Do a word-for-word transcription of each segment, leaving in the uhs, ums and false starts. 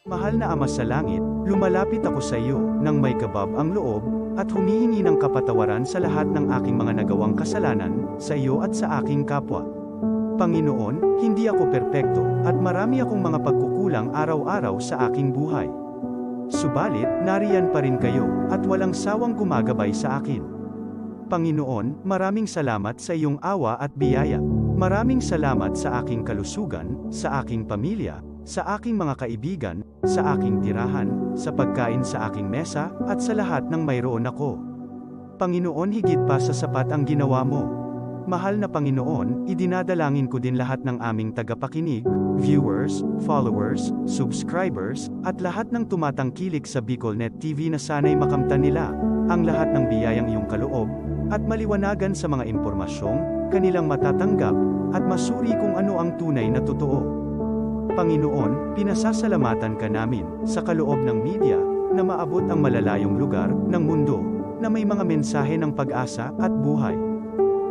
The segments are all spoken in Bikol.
Mahal na Ama sa Langit, lumalapit ako sa iyo nang may kabab ang loob at humihingi ng kapatawaran sa lahat ng aking mga nagawang kasalanan sa iyo at sa aking kapwa. Panginoon, hindi ako perpekto at marami akong mga pagkukulang araw-araw sa aking buhay. Subalit, nariyan pa rin kayo at walang sawang gumagabay sa akin. Panginoon, maraming salamat sa iyong awa at biyaya. Maraming salamat sa aking kalusugan, sa aking pamilya, sa aking mga kaibigan, sa aking tirahan, sa pagkain sa aking mesa, at sa lahat ng mayroon ako. Panginoon, higit pa sa sapat ang ginawa mo. Mahal na Panginoon, idinadalangin ko din lahat ng aming tagapakinig, viewers, followers, subscribers, at lahat ng tumatangkilik sa BicolNet T V na sana'y makamtan nila ang lahat ng biyayang iyong kaloob at maliwanagan sa mga impormasyong kanilang matatanggap at masuri kung ano ang tunay na totoo. Panginoon, pinasasalamatan ka namin sa kaloob ng media na maabot ang malalayong lugar ng mundo na may mga mensahe ng pag-asa at buhay.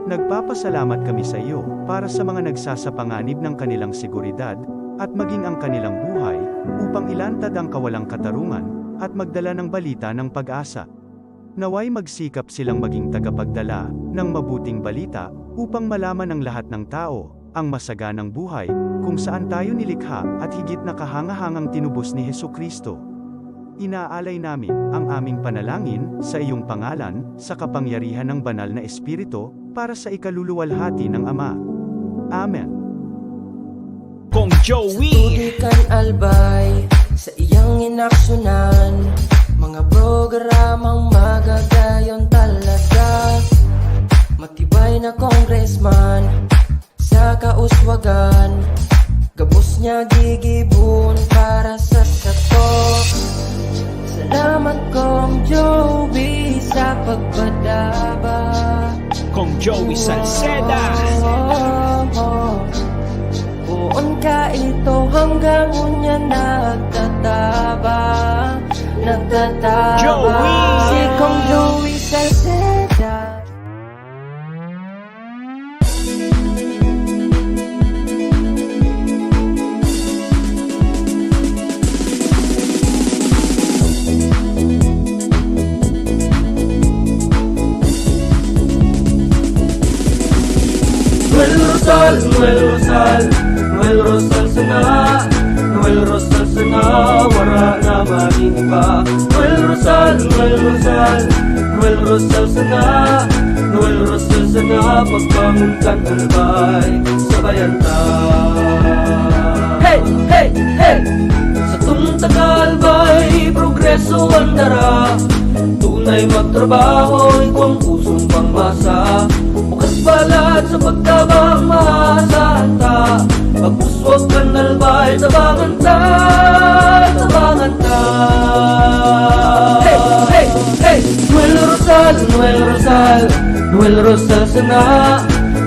Nagpapasalamat kami sa iyo para sa mga nagsasapanganib ng kanilang seguridad at maging ang kanilang buhay upang ilantad ang kawalang katarungan at magdala ng balita ng pag-asa. Naway magsikap silang maging tagapagdala ng mabuting balita upang malaman ng lahat ng tao ang masaganang buhay kung saan tayo nilikha at higit na kahangahangang tinubos ni Jesu-Cristo. Inaalay namin ang aming panalangin sa iyong pangalan, sa kapangyarihan ng Banal na Espiritu, para sa ikaluluwalhati ng Ama. Amen. Kong Joey. Tutukan Albay sa iyang inaksyonan, mga programang magagayon talaga. Matibay na congressman sa kauswagan, gabos niya gigibon para sa sato. Salamat, Kong Joey, sa pagpadaba. Kong Joey Salceda. Poon ka ito hanggang unya nagtatabang, nagtatabang. Joey! Si Kong Joey Salceda. Noel Rosal, Noel Rosal, Noel Rosal sana, Noel Rosal sana, wara na magin iba. Noel Rosal, Noel Rosal, Noel Rosal sana, Noel Rosal sana, pagbangon kan Albay, sabayan ta. Hey, hey, hey! Sa tong taga-Albay, progreso ang dara. Tunay magtrabaho, igwang pusong pangmasa. Bukas palad sa pagtabang, maasahan ta. Pag-uswag kan Albay, tabangan ta, tabangan ta. Hey, hey, hey! Noel Rosal, Noel Rosal, Noel Rosal sana,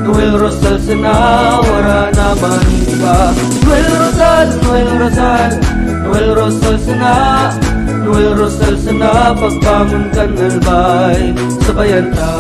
Noel Rosal sana, wara na man iba. Noel Rosal, Noel Rosal, Noel Rosal sana, Noel Rosal sana, pagbangon kan Albay, sabayan ta.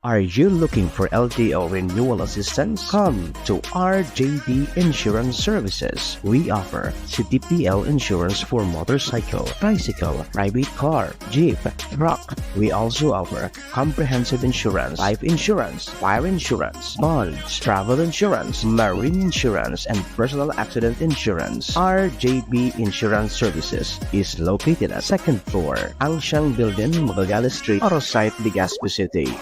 Are you looking for L T O renewal assistance? Come to R J B Insurance Services. We offer C T P L insurance for motorcycle, tricycle, private car, jeep, truck. We also offer comprehensive insurance, life insurance, fire insurance, bonds, travel insurance, marine insurance, and personal accident insurance. R J B Insurance Services is located at second floor, Ancient Building, Magallanes Street, Oro Site, Legazpi City.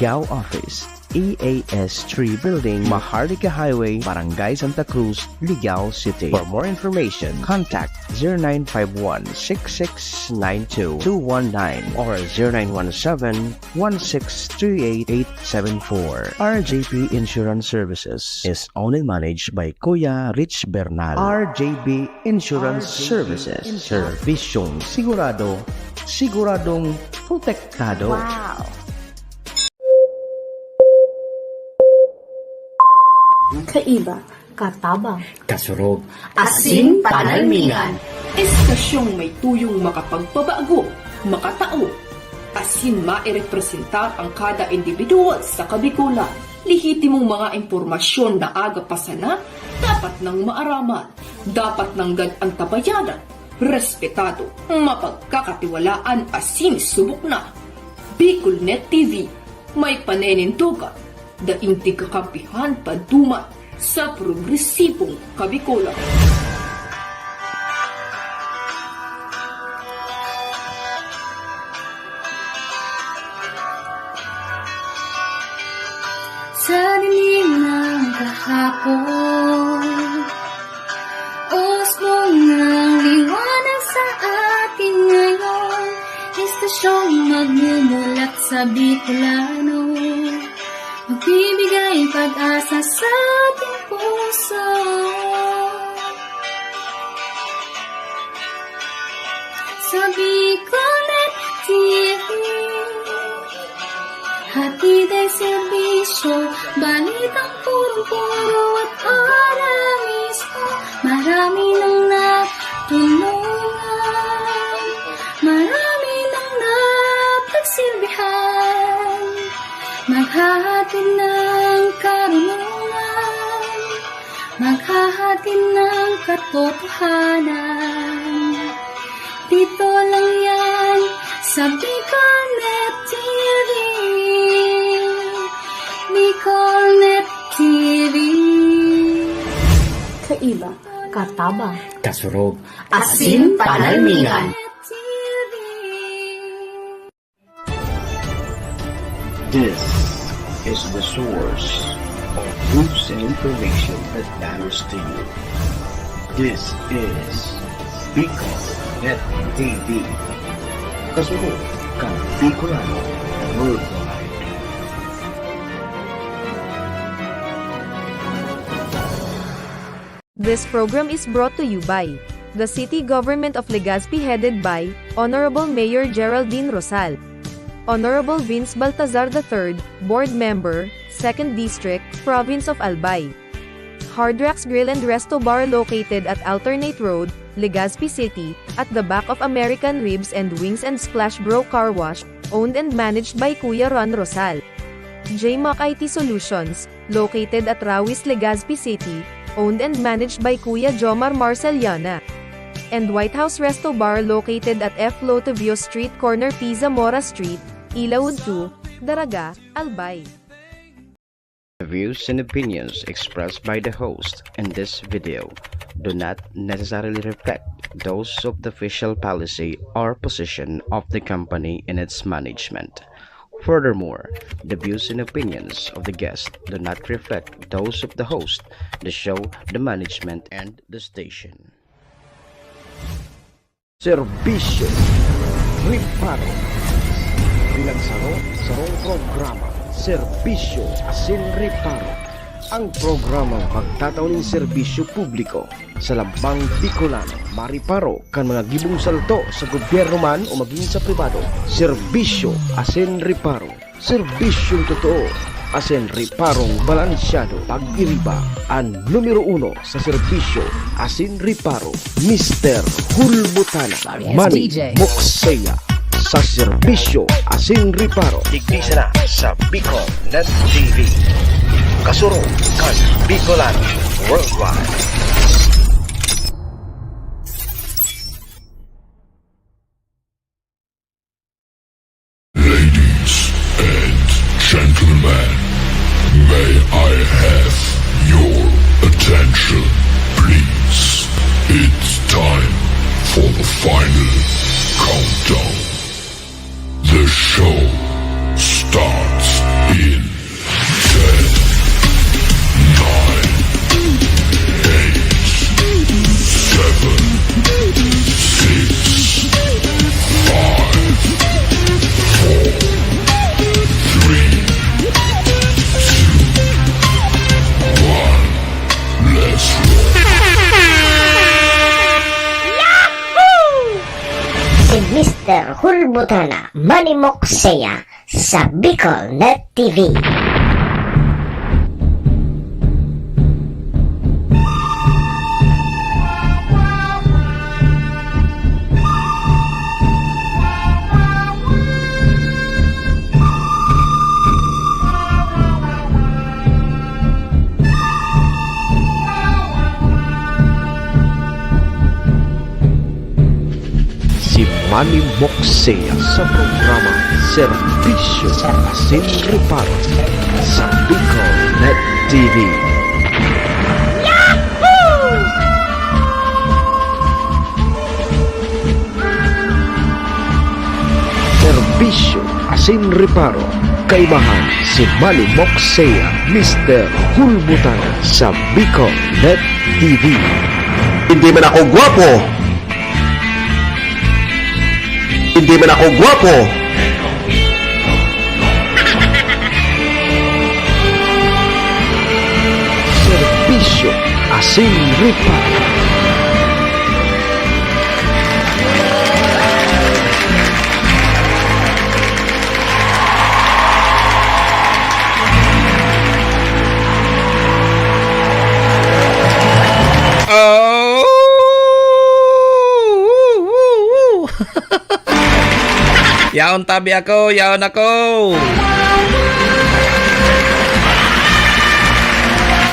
Ligao Office, E A S three Building, Maharlika Highway, Barangay Santa Cruz, Ligao City. For more information, contact zero nine five one six six nine two two one nine or zero nine one seven one six three eight eight seven four. R J P Insurance Services is owned and managed by Kuya Rich Bernal. R J B Insurance Services. Servisyong sigurado, siguradong protektado. Wow! Kaiba, katabang, kasurog, asin panalmingan. Estasyong may tuyong makapagpabago, makatao, asin mairepresentar ang kada individual sa Kabikolan. Lehitimong mga impormasyon na aga pa sana, dapat nang maaraman, dapat nanggad antabayanan, respetado, mapagkakatiwalaan asin subok na. Bicolnet T V, may paninindogan, daing tigkakampihan paduman sa progresibong Kabikolan. Sa dilim ng kahapon, usbong ng liwanag sa atin ngayon. Estasyong magmumulat sa Bicolano, magbibigay pag-asa sa ating puso. Sa Bicolnet T V, hatid ay serbisyo, balitang purong-puro at para mismo. Marami nang natulungan, marami nang napagsilbihan. Maghahatid ng karunungan, maghahatid ng katotohanan. Dito lang yan sa Bicolnet T V. Bicolnet T V. Kaiba, katabang, kasurog, asin panalmingan. This is the source of news and information that matters to you. This is Bicolnet T V. Kasunod kan Bicolano Worldwide. This program is brought to you by the City Government of Legazpi, headed by Honorable Mayor Geraldine Rosal. Honorable Vince Baltazar the third, Board Member, Second District, Province of Albay. Hard Rocks Grill and Resto Bar, located at Alternate Road, Legazpi City, at the back of American Ribs and Wings and Splash Bro Car Wash, owned and managed by Kuya Ron Rosal. J Mac I T Solutions, located at Rawis, Legazpi City, owned and managed by Kuya Jomar Marceliana. And White House Resto Bar, located at F Lotovio Street, corner P Zamora Street, Ilaud two, Daraga, Albay. The views and opinions expressed by the host in this video do not necessarily reflect those of the official policy or position of the company and its management. Furthermore, the views and opinions of the guest do not reflect those of the host, the show, the management, and the station. Serbisyo Reparo. Bilang saro, sarong programa, Serbisyo asin Reparo. Ang programang magtatao nin serbisyo publiko sa lambang Bicolano, mareparo kan mga gibong salto sa gobyerno man o magin sa pribado. Serbisyo asin Reparo. Serbisyong totoo asin reparong balansyado. Pag-iriba an numero uno sa serbisyo asin reparo, Mister Hulbutana, Manny Mokseya. Sa serbisyo asin reparo, digdi sana sa Bicol Net T V. Kasurog kan Bicolano Worldwide. Ladies and gentlemen, may I have your attention, please? It's time for the final countdown. The show starts in ten, nine, eight, seven, six, five, four, three, two, one. Let's roll. Si Mister Hulbutana, Manny Mokseya, sa Bicol Net T V. Si Manny Moxia sa programa Serbisyo asin Reparo sa Bicol Net T V. Serbisyo asin Reparo, kaibahan si Manny Moxia, Mister Hulbutan sa Bicol Net T V. Hindi man ako gwapo. Hindi man ako gwapo. Serbisyo asin Reparo. Oh! Yaon tabi ako, yaon ako.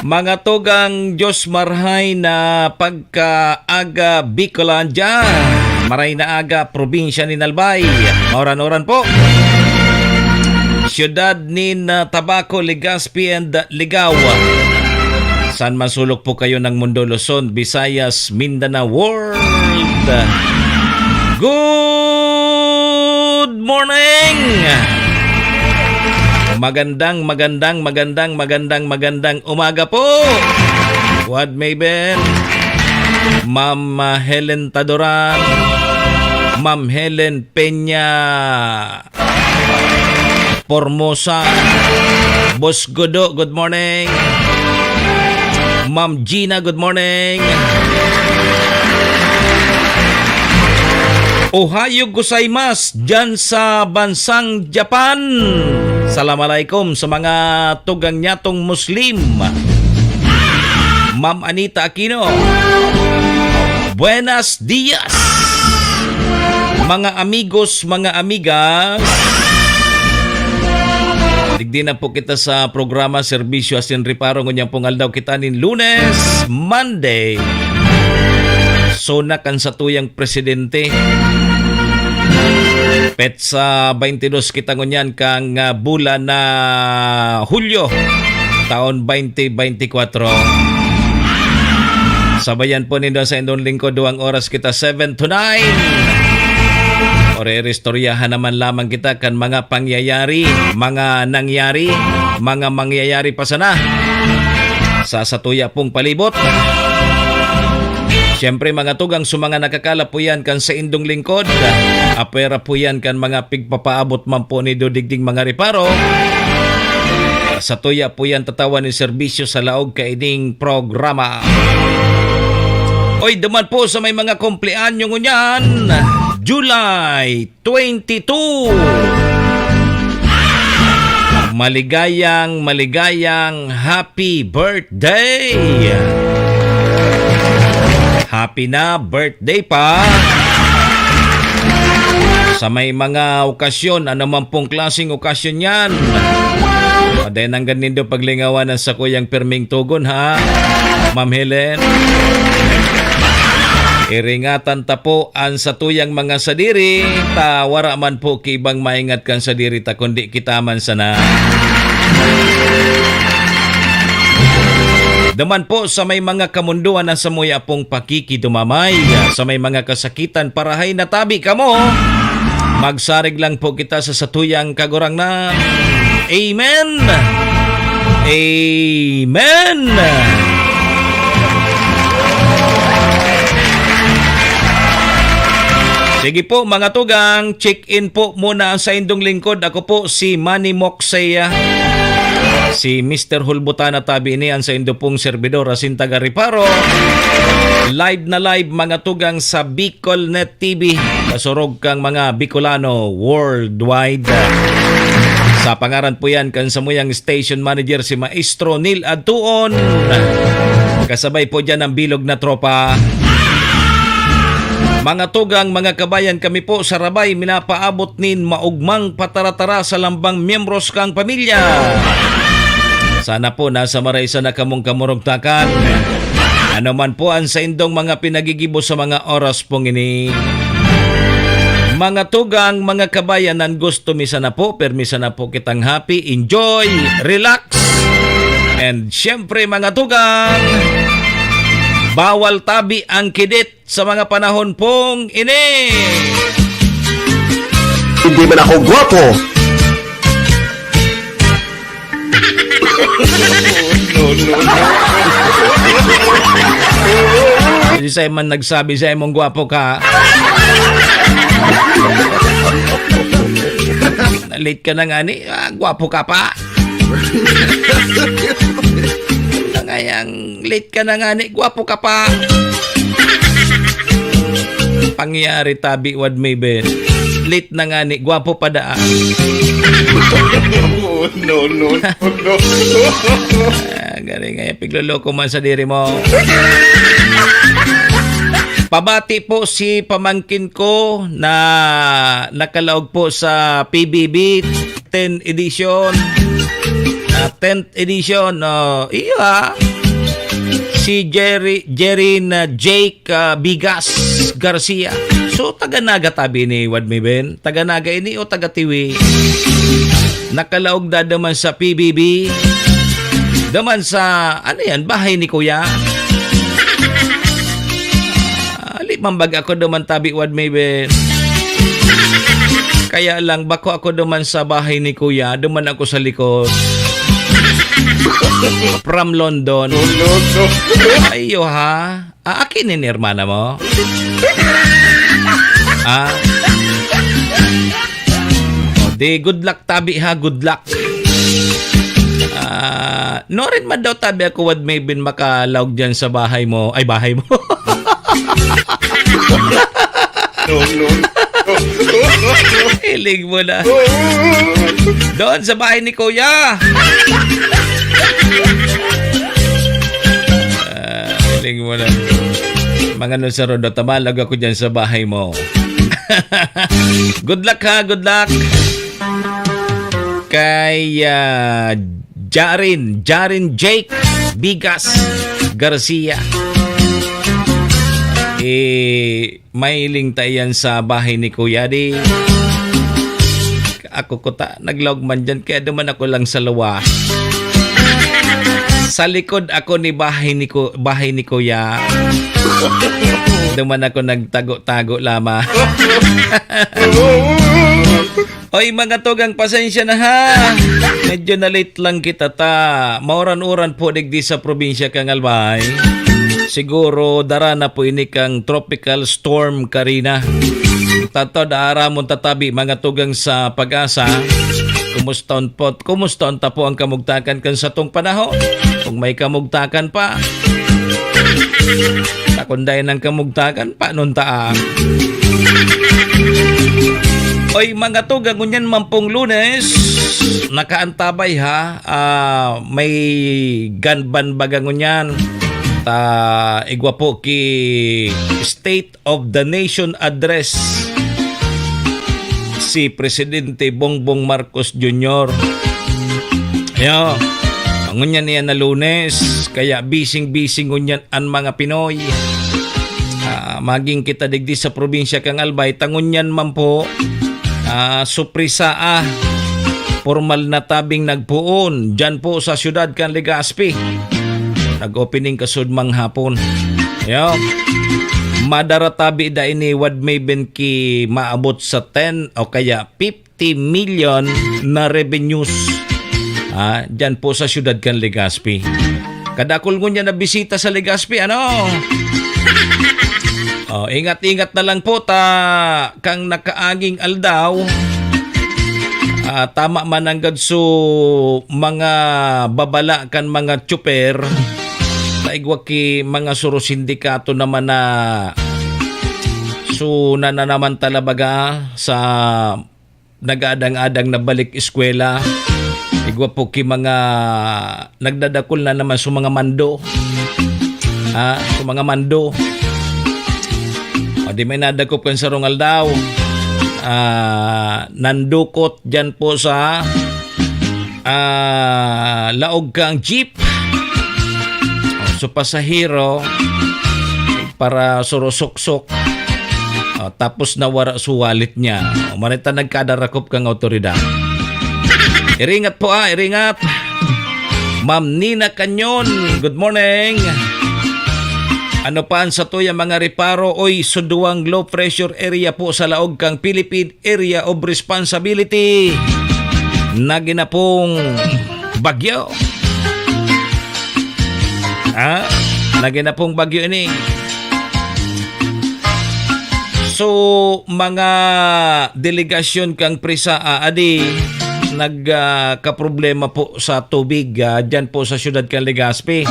Mga tugang Diyos marhay na pagkaaga Bicolandia. Maray na aga, probinsya nin Albay. Mauran-uran po. Siyudad nin, ah, Tabaco, Legazpi, and Ligao. Saan man sulok po kayo ng mundo, Luzon, Visayas, Mindanao, World. Good morning! Magandang, magandang, magandang, magandang, magandang umaga po. Wad Maven, Ma'am, ah, Helen Tadoran, Ma'am Helen Peña Formosa, Boss Godo, good morning. Ma'am Gina, good morning. Ohayo gozaimasu dyan sa bansang Japan. Salam alaikum sa mga tugang nyatong Muslim. Ma'am Anita Aquino. Buenas dias, mga amigos, mga amigas. Digdi na po kita sa programa Serbisyo asin Reparo. Ngunyan pong aldaw kita nin Lunes, Monday. Sunak an satuyang presidente. Petsa twenty-two kita ngunyan kan, ah, bulan na Hulyo, taon twenty twenty-four. Sabayan po nindo sa indong lingkod, duwang oras kita, seven to nine. Ore-, iristoryahan naman lamang kita kan mga pangyayari, mga nangyari, mga mangyayari pa sana sa satuya pong palibot. Siyempre, mga tugang, sa mga nakakalap po yan kan saindong lingkod, apwera po yan kan mga pigpapaabot man po ni Dodigding mga reparo. Satuya po yan tatawan nin serbisyo sa laog kaining programa. Oy, duman po sa may mga kumpleanyo ngunyan, July twenty-two. Maligayang, maligayang happy birthday! Happy na birthday pa! Sa may mga okasyon, ano man pong klaseng okasyon yan, padayon nanggad nindo paglingawan ang sakuyang pirming tugon, ha, Ma'am Helen? Iringatan ta po an satuyang mga sadiri, ta wara man po ki ibang maingat kan sadiri ta, kundi kita man sana. Duman po sa may mga kamundoan na samuya pong pakikidumamay, sa may mga kasakitan, parahay na tabi kamo. Magsarig lang po kita sa satuyang Kagurangnan. Amen! Amen! Sige po, mga tugang, check-in po muna ang saindong lingkod. Ako po si Manny Moxea, si Mister Hulbutana tabi ini, ang saindo pong serbidor, asin taga Reparo. Live na live, mga tugang, sa Bicol Net T V, kasurog kang mga Bicolano worldwide. Sa pangaran po yan kan samuyang station manager, si Maestro Neil Adtuon. Kasabay po dyan ang bilog na tropa. Mga tugang, mga kabayan, kami po sa Rabay minapaabot nin maugmang pataratara sa lambang miyembros kang pamilya. Sana po nasa maraysa na kamong kamurugtakan. Ano man po ang saindong mga pinagigibo sa mga oras pong ini. Mga tugang, mga kabayanan, gusto mi sana po, permi sana po kitang happy, enjoy, relax. And syempre, mga tugang, bawal tabi ang kidit sa mga panahon pong ini. Hindi man ako gwapo. No, no, no. Di sa man nagsabi sa imong gwapo ka. Late ka na nga ni, ah, gwapo ka pa. Ngayang late ka na nga ni, gwapo ka pa. Pangyari tabi, Wad Maven. Late na nga ni, gwapo pa daa. No, no, no, no. Ah, galing nga yan. Pigloloko man sa diri mo. Pabati po si pamangkin ko na nakalaog po sa P B B ten edition. Ah, tenth edition. Oh, iyo ha. Si Jerry, Jerry na Jake, ah, Bigas Garcia. So, taga Naga tabi ni Wad Maven. Taga Naga ini o taga Tiwi? Nakalaog da duman sa P B B. Duman sa, ano yan, bahay ni Kuya? Ah, ali man baga ako duman tabi, Wad Maven. Kaya lang, bako ako duman sa bahay ni Kuya, duman ako sa likod. From London. No, no, no. Ayo ha. Ah, aki nin hermana mo? Ah. O, di, good luck tabi ha, good luck. Ah, no rin man daw tabi ako, Wad Maven, makalaog dyan sa bahay mo. Ay, bahay mo. No, no, no. Hiling mo na. Doon sa bahay ni Kuya. Ah, hiling mo na. Mga nusaro daw, tamalag ako dyan sa bahay mo. Good luck ha, good luck. Kay, ah, Jaren, Jaren Jake Bigas Garcia. Eh, mahiling ta iyan sa bahay ni Kuya, di. Ako kuta, naglaog man dyan, kaya duman ako lang sa luwas. Sa likod ako ni bahay ni Ku-, bahay ni Kuya. Duman ako nagtago-tago lamang. Oy, mga tugang, pasensya na ha. Medyo na-late lang kita ta. Mauran-uran po digdi sa probinsya kan Albay. Siguro dara na po ini kang Tropical Storm Karina. Tato, daaramon tatabi, mga tugang sa Pag-asa. Kumusta on po? Kumusta on ta po ang kamugtakan kan satong panahon? Kung may kamugtakan pa. Takon dai nang kamugtakan, panon ta, ah? Oy, mga tugang, ngunyan man pong Lunes, nakaantabay, ha? Ah, may ganban baga ngunyan. Ta, igwa po ki State of the Nation Address si Presidente Bongbong Marcos Junior. Yo, ngunyan niya na Lunes, kaya bising-bising ngunyan an mga Pinoy. Ah, maging kita digdi sa probinsya kan Albay, ta ngunyan man po, ah, suprisa, ah, pormal na tabing nagpoon dyan po sa siyudad kan Legazpi. Nag-opening kasud manghapon. Yo. Madara tabi da ini, Wad Maven, ki maabot sa ten o kaya fifty million na revenues. Ah, dyan po sa siyudad kan Legazpi. Kadakul ngunyan na bisita sa Legazpi, ano? Oh, ingat-ingat na lang po ta kang nakaaging aldaw. Ah, tama man nanggad so mga babala kan mga tsuper, ta igwa ki mga suro sindikato naman na so nananaman talabaga sa nag-aadang-adang na balik eskwela. Igwa po ki mga nagdadakul na naman sa mga mando. Ha? Sa mga mando. O, di may nadakop kan sarong aldaw. Ah, nandukot dyan po sa, ah, laog kang jeep. O, so pasahero, para surusuksok. O, tapos nawara sa wallet niya. O, marita nagkadarakop kang awtoridad. Iringat po, ah, iringat. Ma'am Nina Canyon, good morning. Ano pa ang satuya mga reparo? Oy, suduang low pressure area po sa laog kang Philippine Area of Responsibility. Nagina pong bagyo. Ha? Lagi na pong bagyo ini. So, mga delegasyon kang PRISA, ah, adi, nag, ah, kaproblema po sa tubig, ah, dyan po sa siyudad kan Legazpi.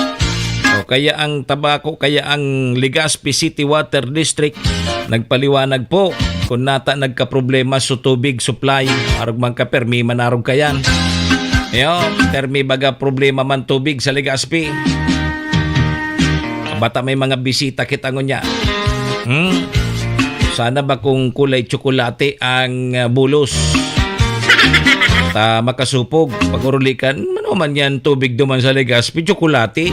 O, kaya ang Tabaco, kaya ang Legazpi City Water District, nagpaliwanag po kung nata nagkaproblema sa tubig supply. Arog man ka, permi man arog ka yan. Yo, permi baga problema man tubig sa Legazpi. Bata may mga bisita kita ngunyan. Hmm? Sana ba kung kulay tsokolate ang, ah, bulos? Ta makasupog. Pag-urulikan, ano man yan, tubig duman sa Legazpi, tsokolate.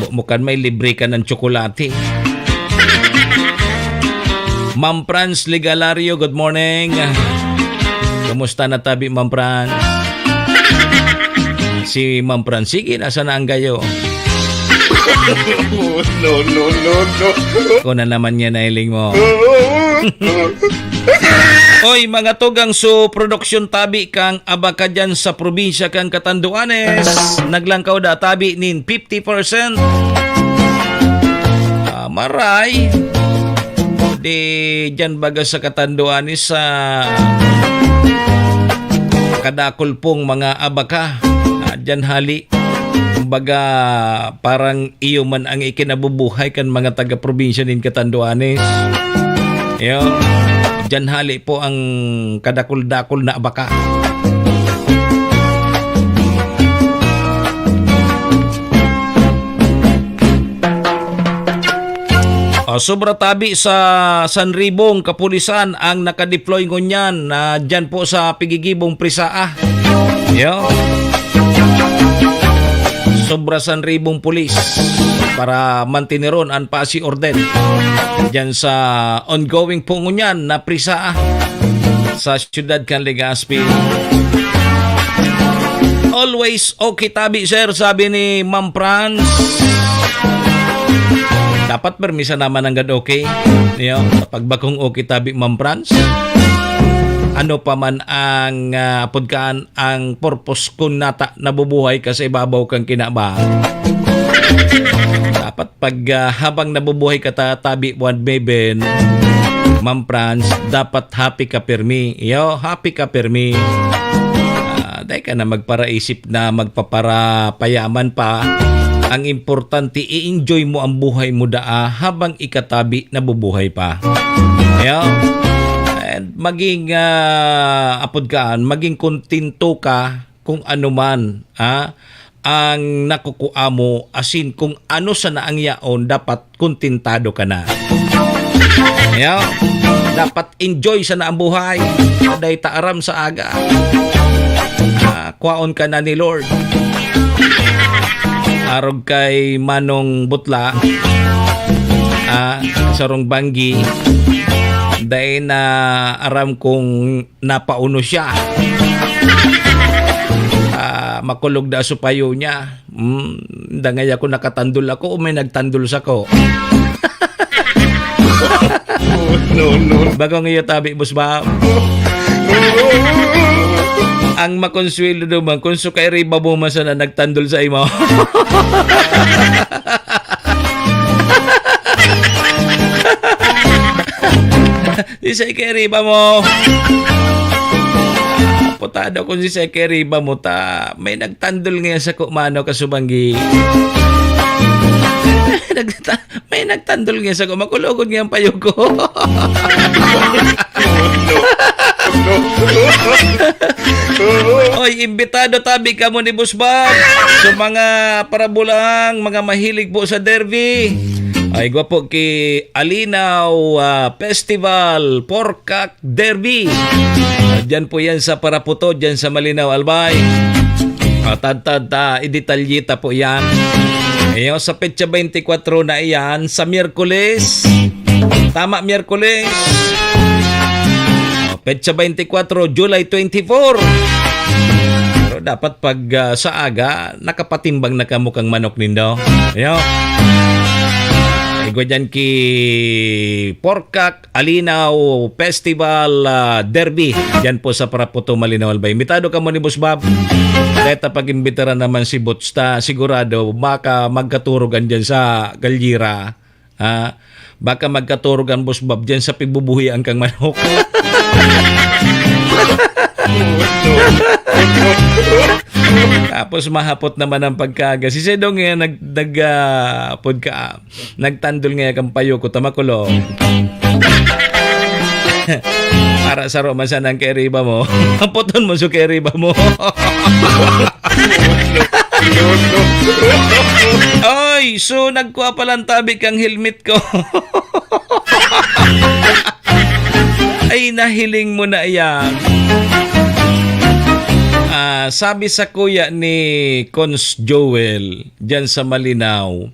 Bu-, mukan may libre ka ng tsokolate. Ma'am Franz Ligalario, good morning. Kumusta na tabi, Ma'am Franz? Si Ma'am Franz, sige, nasa na ang gayo? No, no, no, no. Ako na naman yan, nailing mo. Oy, mga tugang, so produksyon tabi kang abaka dyan sa probinsya kang Catanduanes. Naglangkaw da tabi nin fifty percent. Ah, maray. Di dyan baga sa Catanduanes, sa kadakol pong mga abaka. Ah, dyan hali. Kumbaga, parang iyo man ang ikinabubuhay kan mga taga-probinsya nin Catanduanes. Iyo, dyan hali po ang kadakul-dakul na abaka. O, sobra tabi sa sanribong kapulisan ang nakadeploy ngunyan na dyan po sa pigigibong Prisaa. Yo. Sobra sanribong pulis para mantineron an pasi orden dyan sa ongoing po ngunyan na Prisaa sa siyudad kan Legazpi. Always okay tabi, sir, sabi ni Ma'am Franz. Dapat permisa naman ang gad okay. Yo, sa pagbakong okay tabi, Ma'am Franz. Ano pa man ang, ah, apod kaan ang purpose kun nata nabubuhay ka sa ibabaw kan kinaban? Dapat pag, ah, habang nabubuhay ka ta-, tabi, Juan Beben, Ma'am Franz, dapat happy ka pirmi. Yo, happy ka pirmi. Ah, dai ka na magparaisip na magpaparapayaman pa. Ang importante, i-enjoy mo ang buhay mo daa habang ikatabi nabubuhay pa. Yo. And maging, ah, apod kaan, maging kontento ka kung ano man, ah, ang nakukua mo, asin kung ano sana ang yaon, dapat kontentado ka na. Yo. Dapat enjoy sana ang buhay. Dai ta aram sa aga. Ah, kwaon ka na ni Lord. Arog kay Manong Butla, ah, sarong banggi, dai na aram kung napauno siya. Ah, makulog na supayo niya. Hmm, dangay ako, nakatandol ako o may nagtandol sako? No, no. Bagong iyo tabi, boss ba? Ang makonswelo naman, kung suka iriba mo man sana nagtandol sa imo. Si Seke riba mo. Putado kung si Seke riba mo ta. May nagtandol ngayon sa kumano kasubanggi. Nagta-, may nagtandol ngayon sa ku-, makulugod ngayon payo ko. Oy, imbitado tabi kamo ni Boss Bob sa mga parabulang, mga mahilig po sa derby. Ay, gwapo ki Alinaw, ah, Festival, Porkak Derby. Ah, dyan po yan sa Paraputo, dyan sa Malinaw, Albay. Ah, tad, tad, ah, idetalye ta po yan. Iyo, sa petsa twenty-four na iyan, sa Miyerkules, Tama, Miyerkules. O, petsa twenty-four, July twenty-four. Pero dapat pag, ah, sa aga, nakapatimbang na kamo kang manok nindo. Ayo. Igwa dyan ki Porkak Alinaw Festival, ah, Derby. Dyan po sa Paraputo, Malinaw, Albay. Imbitado kamo ni Boss Bob. Kahit na pag-imbitaran naman si Boots ta, sigurado, baka magkaturogan dyan sa galyera. Ah, baka magkaturog ang Boss Bob dyan sa pigbubuhian kang manok. Tapos mahapot naman ang pagkaga. Si Sedong nga nag, nag, ah, pod ka, nagtandol nga kang payo ko, tamakulo. Para sa roman sana ang kairiba mo. Hapoton mo sa kairiba mo. Oy, so nagkuha palang tabi kang helmet ko. Ay, nahiling mo na iyan. Ah, sabi sa kuya ni Cons Joel, dyan sa Malinao,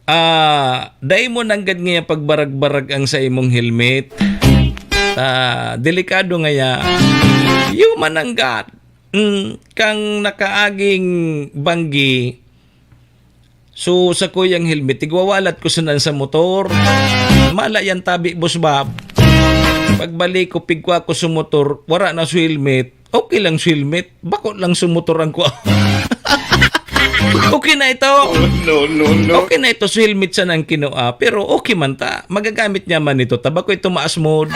ah, dai mo nanggad ngayon pagbarag-barag ang sa imong helmet. Ah, delikado ngaya. Human nanggad. Mm, kang nakaaging banggi, so, sa kuyang helmet, tigwawalat ko sanan sa motor. Mala yan tabi, Boss Bob. Pagbalik ko, pigkwa ko sa motor, wara na sa helmet. Okay lang sa helmet, bako lang sa motor ang kwa. Okay na ito. Oh, no, no, no. Okay na ito sa helmet sa nang kinua, pero okay man ta. Magagamit niya man ito ta. Bako ito maas mode.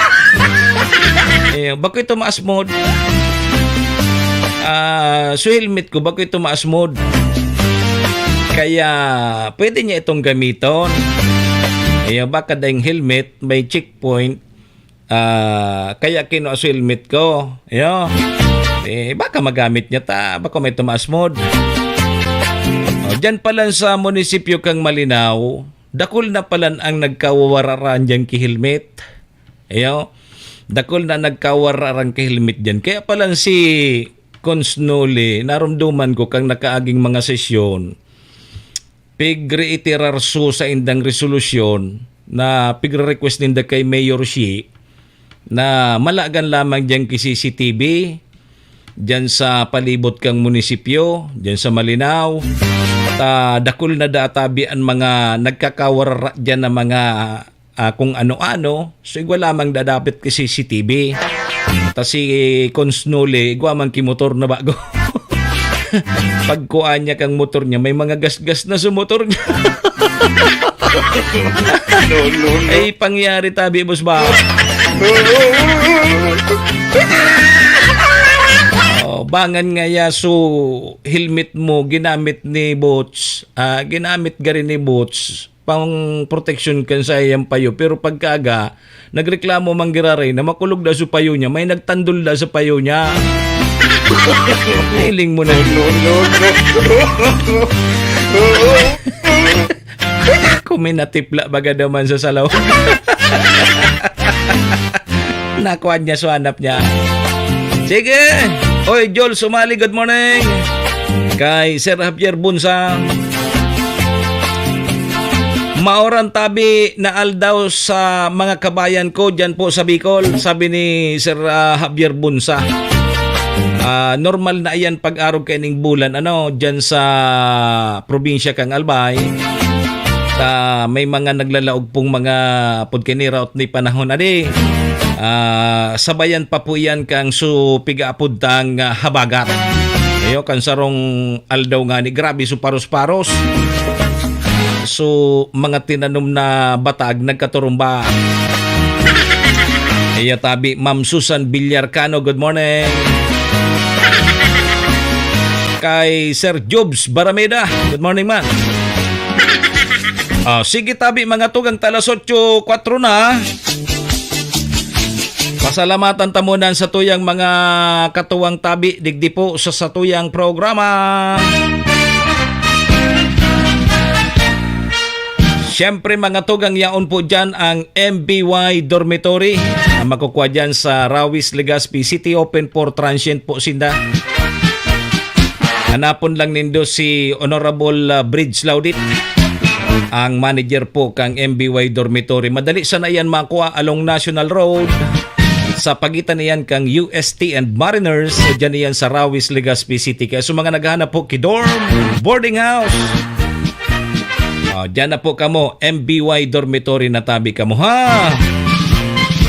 Eh, bako ito maas mode. Ah, so helmet ko, bako ito maas mode. Kaya, pwede niya itong gamiton. Eh, baka dahil helmet, may checkpoint. Ah, kaya kinuha so helmet ko. Ayo. Eh, baka magamit niya ta. Bako may tumaas mode. O, dyan pala sa munisipyo kang Malinao, dakul na palan ang nagkawararan dyan ki helmet. Ayo. Dakul na nagkawararan ki helmet dyan. Kaya palan si Cons Noli, narumduman ko kang nakaaging mga sesyon, pigreiterar so sa indang resolusyon na pigre-request ninda kay Mayor Shi na malagan lamang dyan ki C C T V, dyan sa palibot kang munisipyo, dyan sa Malinao. Ta dakul na databi an mga nagkakawarara dyan na mga, ah, kung ano-ano. So, igwa lamang dadapit ki C C T V. Ta si Cons Noli, igwa man ki motor na bago. Pagkuha niya kang motor niya, may mga gasgas na sa motor niya. No, no, no. Ay, pangyari tabi, boss ba? Oh, bangan nga ya, so, helmet mo, ginamit ni Boots. Ah, ginamit gari ni Boots pang proteksyon kan sa iyang payo. Pero pagkaaga, nagreklamo man giraray na makulog daw sa payo niya, may nagtandol daw sa payo niya. Hiling mo na. No, no, no. Kung may natipla baga daw man sa salaw. Nakuha niya, so hanap niya. Sige! Oy, Joel Sumali, good morning! Kay Sir Javier Bunsa, "Maoran tabi na aldaw sa mga kabayan ko dyan po sa Bicol," sabi ni Sir, ah, Javier Bunsa. Ah, normal na iyan pag-arog kaining bulan, ano, dyan sa probinsya kang Albay. Ta may mga naglalaog pong mga pud kay niraot ni panahon, adi. Ah, sabayan pa po iyan kang su pigaapod tang, ah, habagat. Ayo, kan sarong aldaw nga ni, grabe su paros-paros. So, mga tinanom na batag nagkaturumba. Iya tabi, Ma'am Susan Villarcano, good morning. Kay Sir Jobs Barameda, good morning, man. Ah, sige tabi, mga tugang, ta alas otso kwatro na. Pasalamatan ta muna sa tuyang mga katuwang tabi, digdi po sa satuyang programa. Siyempre, mga tugang, yaon po dyan ang M B Y Dormitory na makukuha dyan sa Rawis, Legazpi City, open for transient po sinda. Hanapon lang nindo si Honorable, ah, Bridge Laudit. ang manager po kang M B Y Dormitory. Madali sana iyan makuha along National Road. Sa pagitan niyan kang U S T and Mariners, diyan iyan sa Rawis, Legazpi City. Kaya sa mga naghahanap po ki dorm, boarding house, ah, diyan na po kamo, M B Y Dormitory na tabi kamo, ha?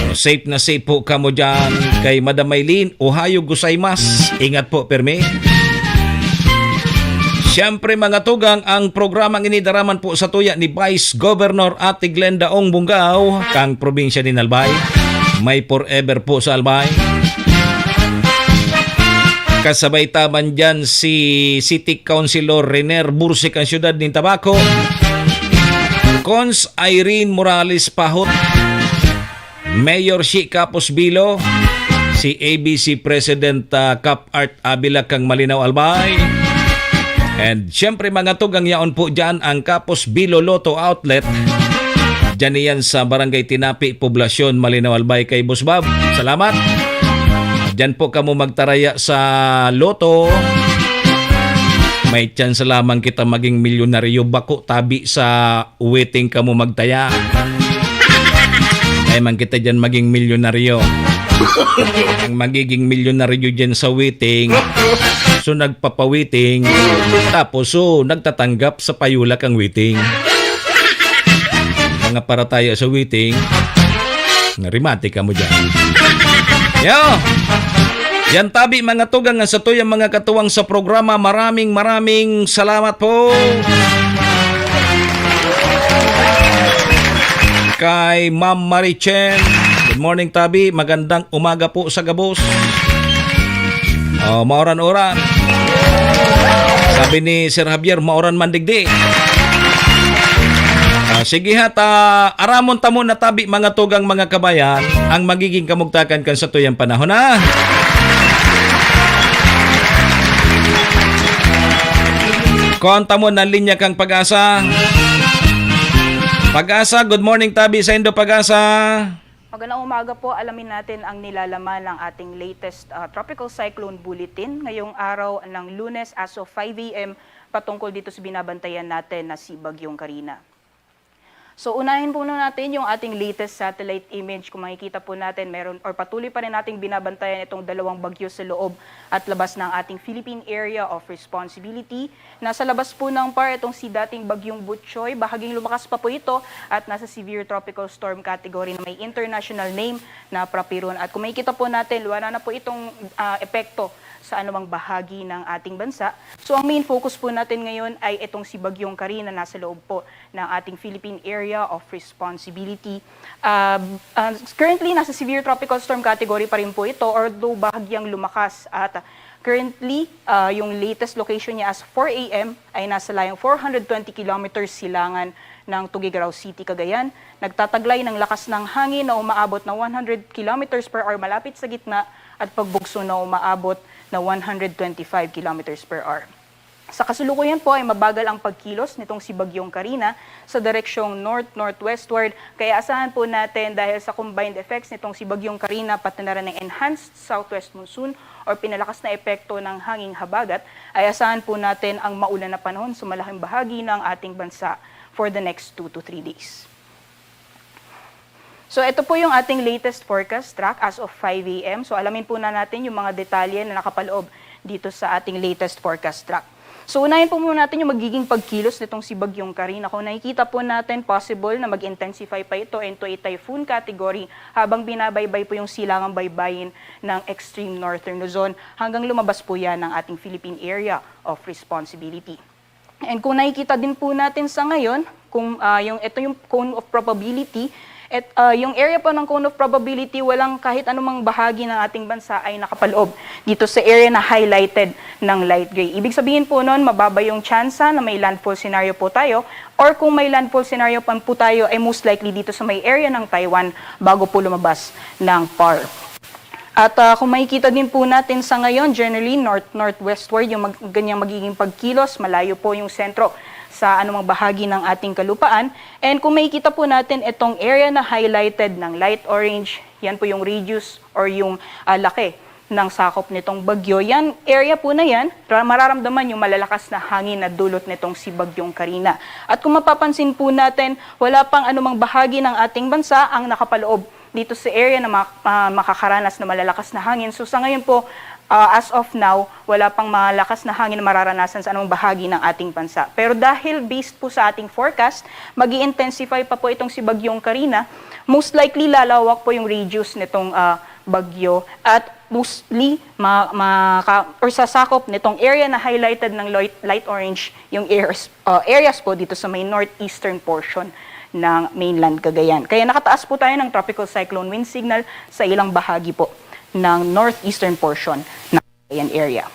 So, safe na safe po kamo diyan kay Madam Maylene. Ohayo gozaimasu. Ingat po, permi. Siyempre, mga tugang, ang programang ini daraman po sa tuya ni Vice Governor Ate Glenda Ong Bungao, kang probinsya nin Albay. May forever po sa Albay. Kasabay taman dyan si City Councilor Renier Bursi, kang siyudad nin Tabaco. Cons Irene Morales Pahot. Mayor Shi Kapos Bilo, si A B C President, ah, Cap Art Avila kang Malinao, Albay. And siyempre, mga tugang, yaon po dyan ang Kapos Bilo Lotto Outlet. Dyan iyan sa Barangay Tinapi, Poblacion, Malinao, Albay, kay Boss Bob. Salamat. Dyan po kamo magtaraya sa Lotto. May tsansa lamang kita maging milyonaryo, bako tabi sa waiting kamo magtaya. Ay man kita dyan maging milyonaryo. Ang magiging milyonaryo dyan sa waiting, so nagpapawiting, tapos so nagtatanggap sa payula kang waiting. Mga parataya sa waiting, narimati kamo dyan. Yo! Yan tabi, mga tugang, ang satuyang mga katuwang sa programa. Maraming, maraming salamat po. Kay Ma'am Marichen. Good morning, tabi. Magandang umaga po sa gabos. Oh, mauran-uran. Sabi ni Sir Javier, mauran man digdi. Ah, sige ha, ta, aramon ta muna tabi, mga tugang, mga kabayan, ang magiging kamugtakan kan satuyang panahon, ha? Kuhaan ta muna linya kang Pag-asa. Pag-asa, good morning, tabi saindo, Pag-asa. Magandang umaga po. Alamin natin ang nilalaman ng ating latest, ah, Tropical Cyclone Bulletin ngayong araw ng Lunes as of five A M patungkol dito sa binabantayan natin na si Bagyong Karina. So, unahin po muna natin yung ating latest satellite image. Kung makikita po natin, meron or patuloy pa rin nating binabantayan itong dalawang bagyo sa loob at labas ng ating Philippine Area of Responsibility. Nasa labas po ng PAR itong si dating Bagyong Butchoy. Bahaging lumakas pa po ito at nasa severe tropical storm category na may international name na Prapiron. At kung makikita po natin, wala na po itong, ah, epekto sa anumang bahagi ng ating bansa. So, ang main focus po natin ngayon ay itong si Bagyong Karina na nasa loob po ng ating Philippine Area of Responsibility. Ah, ah, currently, nasa severe tropical storm category pa rin po ito, although bahagyang lumakas. At currently, ah, yung latest location niya as four A M ay nasa layong four hundred twenty kilometers silangan ng Tuguegarao City, Cagayan. Nagtataglay ng lakas ng hangin na umaabot na one hundred kilometers per hour malapit sa gitna at pagbugso na umaabot na one hundred twenty-five kilometers per hour. Sa kasulukuyan po ay mabagal ang pagkilos nitong si Bagyong Karina sa direksyong north-northwestward, kaya asahan po natin, dahil sa combined effects nitong si Bagyong Karina pati na rin ang enhanced southwest monsoon or pinalakas na epekto ng hanging habagat, ay asahan po natin ang maulan na panahon sa malaking bahagi ng ating bansa for the next two to three days. So, ito po yung ating latest forecast track as of five A M. So, alamin po na natin yung mga detalye na nakapaloob dito sa ating latest forecast track. So, unahin po muna natin yung magiging pagkilos nitong si Bagyong Karina. Kung nakikita po natin, possible na mag-intensify pa ito into a typhoon category habang binabaybay po yung silangang baybayin ng extreme northern Luzon hanggang lumabas po yan ng ating Philippine Area of Responsibility. And kung nakikita din po natin sa ngayon, kung, ah, yung, ito yung cone of probability, et, ah, yung area po ng cone of probability, walang kahit anumang bahagi ng ating bansa ay nakapaloob dito sa area na highlighted ng light gray. Ibig sabihin po nun, mababa yung tsansa na may landfall scenario po tayo, or kung may landfall scenario pa po tayo, ay most likely dito sa may area ng Taiwan bago po lumabas ng PAR. At, ah, kung makikita din po natin sa ngayon, generally north-northwestward yung mag-, ganyang magiging pagkilos, malayo po yung sentro sa anumang bahagi ng ating kalupaan. And kung makikita po natin itong area na highlighted ng light orange, yan po yung radius or yung, ah, laki ng sakop nitong bagyo. Yan, area po na yan, ra- mararamdaman yung malalakas na hangin na dulot nitong si Bagyong Karina. At kung mapapansin po natin, wala pang anumang bahagi ng ating bansa ang nakapaloob dito sa area na mak- ah, makakaranas na malalakas na hangin. So sa ngayon po, ah, as of now, wala pang malakas na hangin na mararanasan sa anumang bahagi ng ating bansa. Pero dahil based po sa ating forecast, mag intensify pa po itong si Bagyong Karina. Most likely, lalawak po yung radius nitong ah, bagyo at mostly ma, maka, or sasakop nitong area na highlighted ng light, light orange yung areas, uh, areas po dito sa may northeastern portion ng mainland Cagayan. Kaya nakataas po tayo ng tropical cyclone wind signal sa ilang bahagi po ng northeastern portion ng Cagayan area.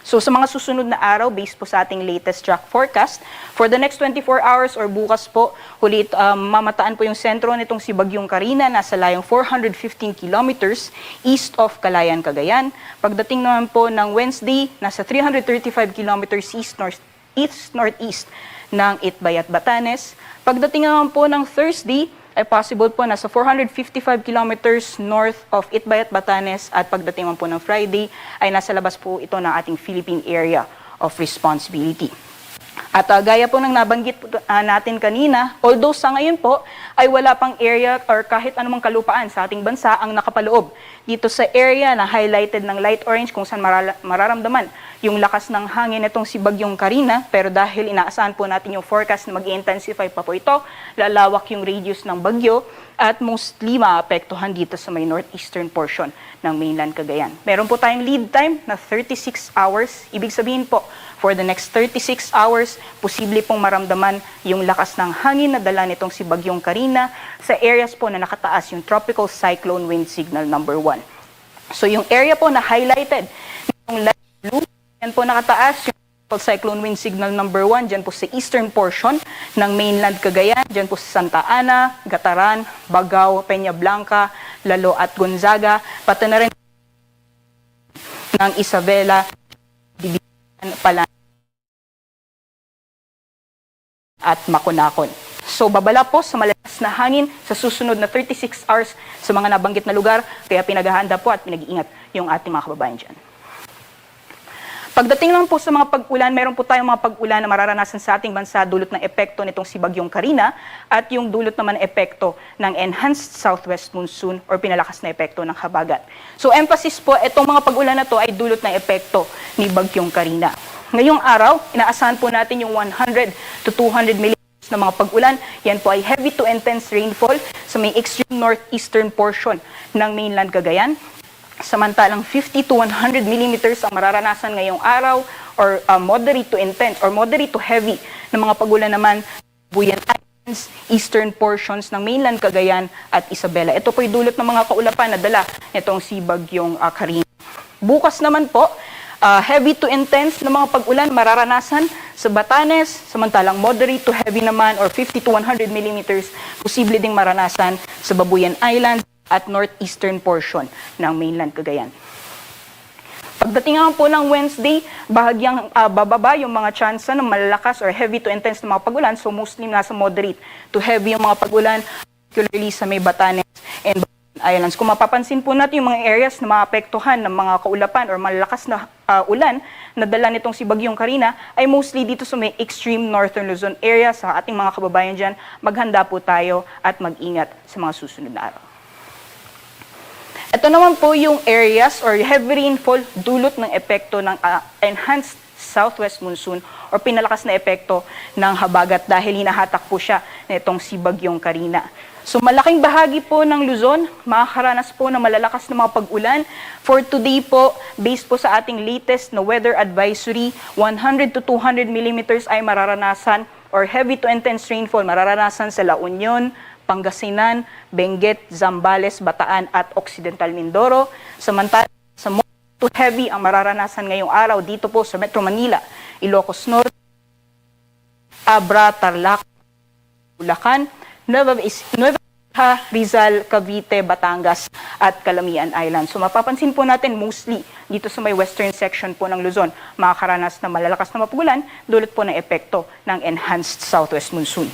So sa mga susunod na araw, based po sa ating latest track forecast, for the next twenty-four hours or bukas po, huli it- ah, mamataan po yung sentro nitong si Bagyong Karina, nasa layong four hundred fifteen kilometers east of Calayan, Cagayan. Pagdating naman po ng Wednesday, nasa three hundred thirty-five kilometers east north east-northeast ng Itbayat, Batanes. Pagdating naman po ng Thursday, ay possible po nasa four hundred fifty-five kilometers north of Itbayat, Batanes, at pagdating naman po ng Friday ay nasa labas po ito ng ating Philippine Area of Responsibility. At ah, gaya po ng nabanggit po, ah, natin kanina, although sa ngayon po ay wala pang area or kahit anumang kalupaan sa ating bansa ang nakapaloob dito sa area na highlighted ng light orange kung saan marala- mararamdaman yung lakas ng hangin nitong si Bagyong Karina, pero dahil inaasahan po natin yung forecast na mag intensify pa po ito, lalawak yung radius ng bagyo at mostly maapektuhan dito sa may northeastern portion ng mainland Cagayan. Meron po tayong lead time na thirty-six hours. Ibig sabihin po, for the next thirty-six hours, posible pong maramdaman yung lakas ng hangin na dala nitong si Bagyong Karina sa areas po na nakataas yung Tropical Cyclone Wind Signal number one. So yung area po na highlighted nitong light blue, yan po nakataas yung Tropical Cyclone Wind Signal number one, dyan po sa eastern portion ng mainland Cagayan, dyan po sa Santa Ana, Gataran, Bagao, Peña Blanca, Lalo at Gonzaga, pati na rin ng Isabela, Divisan, Palan- at Maconacon. So babala po sa malakas na hangin sa susunod na thirty-six hours sa mga nabanggit na lugar, kaya pinaghahanda po at pinag-iingat yung ating mga kababayan dyan. Pagdating naman po sa mga pag-ulan, meron po tayong mga pag-ulan na mararanasan sa ating bansa dulot ng epekto nitong si Bagyong Karina at yung dulot naman na epekto ng enhanced southwest monsoon or pinalakas na epekto ng habagat. So emphasis po, itong mga pag-ulan na to ay dulot ng epekto ni Bagyong Karina. Ngayong araw, inaasahan po natin yung one hundred to two hundred millimeters na mga pag-ulan. Yan po ay heavy to intense rainfall sa may extreme northeastern portion ng mainland Cagayan. Samantalang fifty to one hundred millimeters ang mararanasan ngayong araw or uh, moderate to intense or moderate to heavy na mga pag-ulan naman Buyan Islands, eastern portions ng mainland Cagayan at Isabela. Ito po'y dulot ng mga kaulapan na dala nitong si Bagyong ah, Karina. Bukas naman po, ah, heavy to intense na mga pag-ulan mararanasan sa Batanes, samantalang moderate to heavy naman or fifty to one hundred millimeters posible ding maranasan sa Babuyan Island at northeastern portion ng mainland Cagayan. Pagdating naman po ng Wednesday, bahagyang ah, bababa yung mga tsansa ng malalakas or heavy to intense na mga pag-ulan. So mostly nasa moderate to heavy yung mga pag-ulan, particularly sa may Batanes and Islands. Kung mapapansin po natin yung mga areas na maapektuhan ng mga kaulapan or malalakas na ah, ulan na dala nitong si Bagyong Karina ay mostly dito sa may extreme northern Luzon area. Sa ating mga kababayan dyan, maghanda po tayo at mag-ingat sa mga susunod na araw. Ito naman po yung areas or heavy rainfall dulot ng epekto ng ah, enhanced southwest monsoon or pinalakas na epekto ng habagat dahil hinahatak po siya nitong si Bagyong Karina. So malaking bahagi po ng Luzon makakaranas po ng malalakas na mga pag-ulan. For today po, based po sa ating latest na weather advisory, one hundred to two hundred millimeters ay mararanasan or heavy to intense rainfall mararanasan sa La Union, Pangasinan, Benguet, Zambales, Bataan at Occidental Mindoro. Samantala, sa mo to heavy ang mararanasan ngayong araw dito po sa Metro Manila, Ilocos Norte, Abra, Tarlac, Bulacan, Nueva Ecija, Nueva Ecija, Rizal, Cavite, Batangas at Calamian Island. So mapapansin po natin mostly dito sa may western section po ng Luzon, makakaranas ng malalakas na mapagulan dulot po ng epekto ng enhanced southwest monsoon.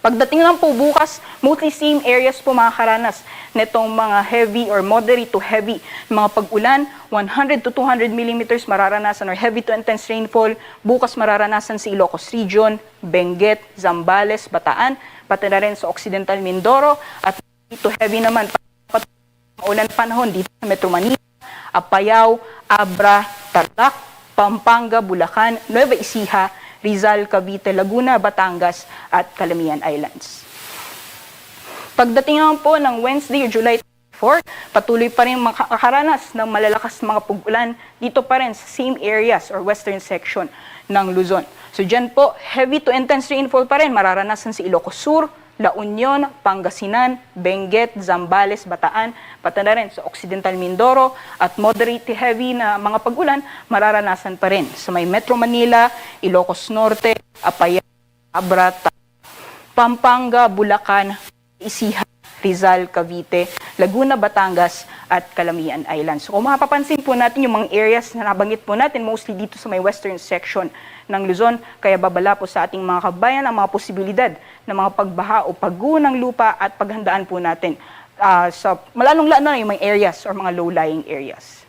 Pagdating lang po bukas, mostly same areas po makakaranas nitong mga heavy or moderate to heavy na mga pag-ulan, one hundred to two hundred millimeters mararanasan or heavy to intense rainfall. Bukas mararanasan sa Ilocos Region, Benguet, Zambales, Bataan, pati na rin sa Occidental Mindoro at to heavy naman, maulan panahon dito sa Metro Manila, Apayao, Abra, Tarlac, Pampanga, Bulacan, Nueva Ecija, Rizal, Cavite, Laguna, Batangas at Calamian Islands. Pagdating naman po ng Wednesday, July four, patuloy pa rin makakaranas ng malalakas na mga pag-ulan dito pa rin sa same areas or western section ng Luzon. So dyan po, heavy to intense rainfall pa rin mararanasan sa Ilocos Sur, La Union, Pangasinan, Benguet, Zambales, Bataan, pati na rin sa Occidental Mindoro at moderate to heavy na mga pag-ulan mararanasan pa rin sa may Metro Manila, Ilocos Norte, Apayao, Abra, Ta-, Pampanga, Bulacan, Ecija, Rizal, Cavite, Laguna, Batangas, at Calamian Islands. So, kung mapapansin po natin yung mga areas na nabanggit po natin, mostly dito sa may western section ng Luzon, kaya babala po sa ating mga kabayan ang mga posibilidad ng mga pagbaha o pagguho ng lupa at paghandaan po natin, ah, sa malalong lalo na yung mga areas or mga low-lying areas.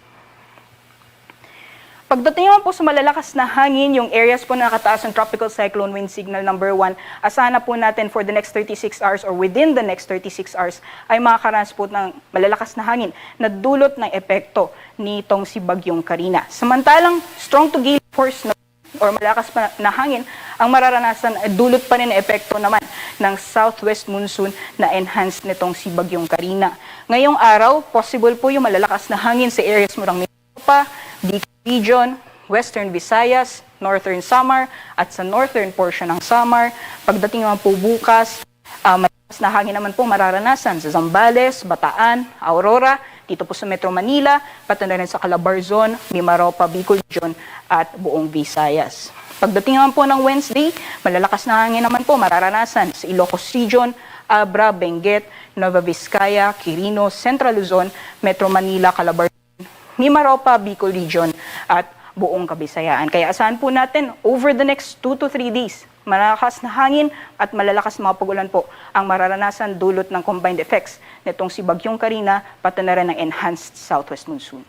Pagdating naman po sa malalakas na hangin, yung areas po na nakataas ng Tropical Cyclone Wind Signal number one, asahan na po natin for the next thirty-six hours or within the next thirty-six hours ay makakaranas po ng malalakas na hangin na dulot ng epekto nitong si Bagyong Karina. Samantalang strong to gale force na or malakas pa na hangin ang mararanasan, dulot pa rin na epekto naman ng southwest monsoon na enhanced nitong si Bagyong Karina. Ngayong araw, possible po yung malalakas na hangin sa areas mo ng Mimaropa, Bicol Region, Western Visayas, Northern Samar, at sa northern portion ng Samar. Pagdating naman po bukas, ah, malakas na hangin naman po mararanasan sa Zambales, Bataan, Aurora, dito po sa Metro Manila, pati na rin sa Calabarzon, Mimaropa, Bicol Region, at buong Visayas. Pagdating naman po ng Wednesday, malalakas na hangin naman po mararanasan sa Ilocos Region, Abra, Benguet, Nueva Vizcaya, Quirino, Central Luzon, Metro Manila, Calabarzon, Mimaropa, Bicol Region, at buong Kabisayaan. Kaya asahan po natin, over the next two to three days, malakas na hangin at malalakas na mga pag-ulan po ang mararanasan dulot ng combined effects nitong si Bagyong Karina, pati na rin ang enhanced southwest monsoon.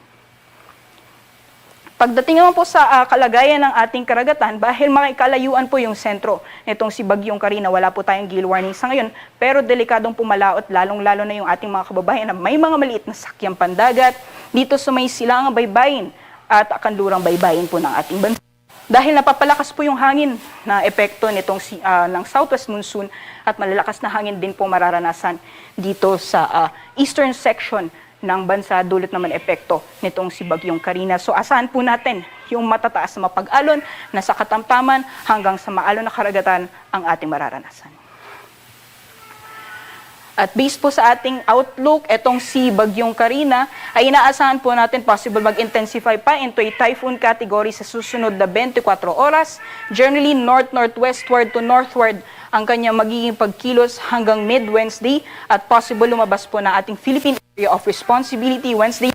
Pagdating naman po sa, ah, kalagayan ng ating karagatan, dahil makikalayuan po yung sentro nitong si Bagyong Karina, wala po tayong gale warning sa ngayon, pero delikadong pumalaot, lalong-lalo na yung ating mga kababayan na may mga maliit na sakyang pandagat dito sa may silangang baybayin at kanlurang baybayin po ng ating bansa. Dahil napapalakas po yung hangin na epekto nitong si, ah, ng southwest monsoon at malalakas na hangin din po mararanasan dito sa, ah, eastern section ng bansa, dulot naman epekto nitong si Bagyong Karina. So, asahan po natin yung matataas na mapag-alon na sa katamtaman hanggang sa maalon na karagatan ang ating mararanasan. At based po sa ating outlook, etong si Bagyong Karina ay inaasahan po natin possible mag-intensify pa into a typhoon category sa susunod na twenty-four oras. Generally, north-northwestward to northward ang kanyang magiging pagkilos hanggang mid-Wednesday at possible lumabas po ng ating Philippine Area of Responsibility Wednesday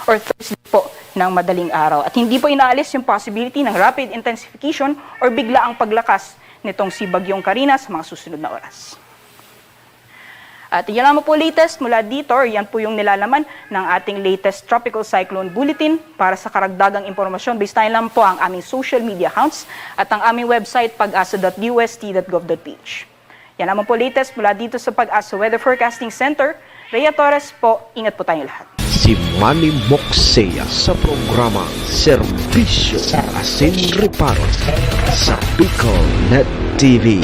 or Thursday po ng madaling araw. At hindi po inaalis yung possibility ng rapid intensification or biglaang paglakas nitong si Bagyong Karina sa mga susunod na oras. At yan lamang po latest mula dito, or yan po yung nilalaman ng ating latest Tropical Cyclone Bulletin. Para sa karagdagang impormasyon, bisitahin lang po ang aming social media accounts at ang aming website, pag asa dot D O S T dot gov dot P H. Yan lamang po latest mula dito sa Pag-asa Weather Forecasting Center. Rhea Torres po, ingat po tayong lahat. Si Manny Moksea sa programa Serbisyo Asin Reparo sa Bicol Net T V.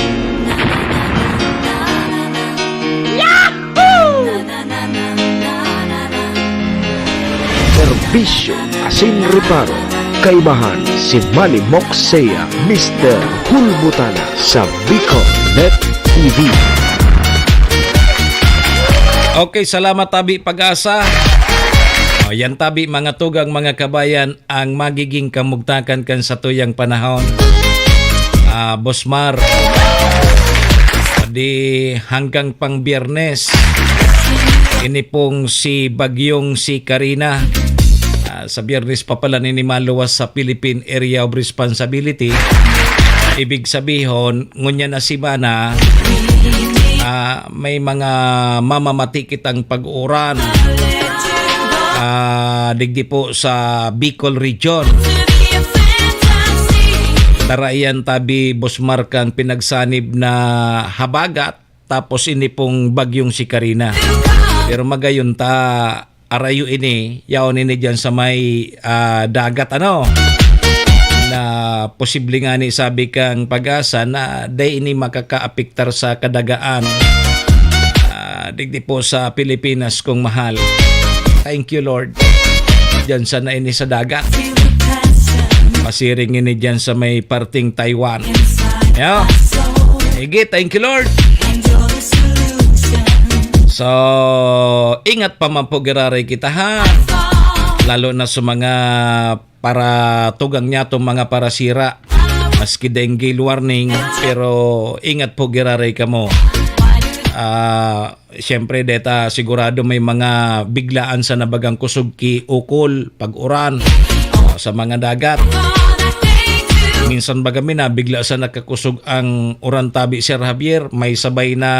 Serbisyo Asin Reparo, kaibahan si Manny Moksea, Mister Hulbutana sa Bicol Net T V. Okay, salamat tabi Pag-asa. O, yan tabi, mga tugang, mga kabayan, ang magiging kamugtakan kan satuyang panahon. Ah, Boss Mar, di hanggang pang Biyernes, ini pong si Bagyong si Karina. Ah, sa Biyernes pa pala nini maluwas sa Philippine Area of Responsibility. Ibig sabihon, ngunyan na semana, Ah, may mga mamamati kitang pag-uuran. Ah, digdi po sa Bicol Region. Dara iyan tabi, Boss Mark, ang pinagsanib na habagat, tapos ini pong bagyong si Karina. Pero magayon ta, arayo ini, yaon ini diyan sa may, ah, dagat, ano, na posible nga ni sabi kang Pag-asa na dai ini makakaapektar sa kadagaan, ah, digdi po sa Pilipinas, kong mahal. Thank you, Lord. Diyan sana ini sa dagat. Masiring ini diyan sa may parting Taiwan. Yeah. Sige, thank you, Lord. So, ingat pa man po giraray kita, ha? Lalo na sa mga para tugang niya tong mga parasira. Maski dengue warning, pero ingat po giraray kamo. Ah, siyempre, deta sigurado may mga biglaan sa nabagang kusog ki ukol, pag-uran, o sa mga dagat. Minsan ba kami na bigla sa nakakusog ang uran tabi, Sir Javier, may sabay na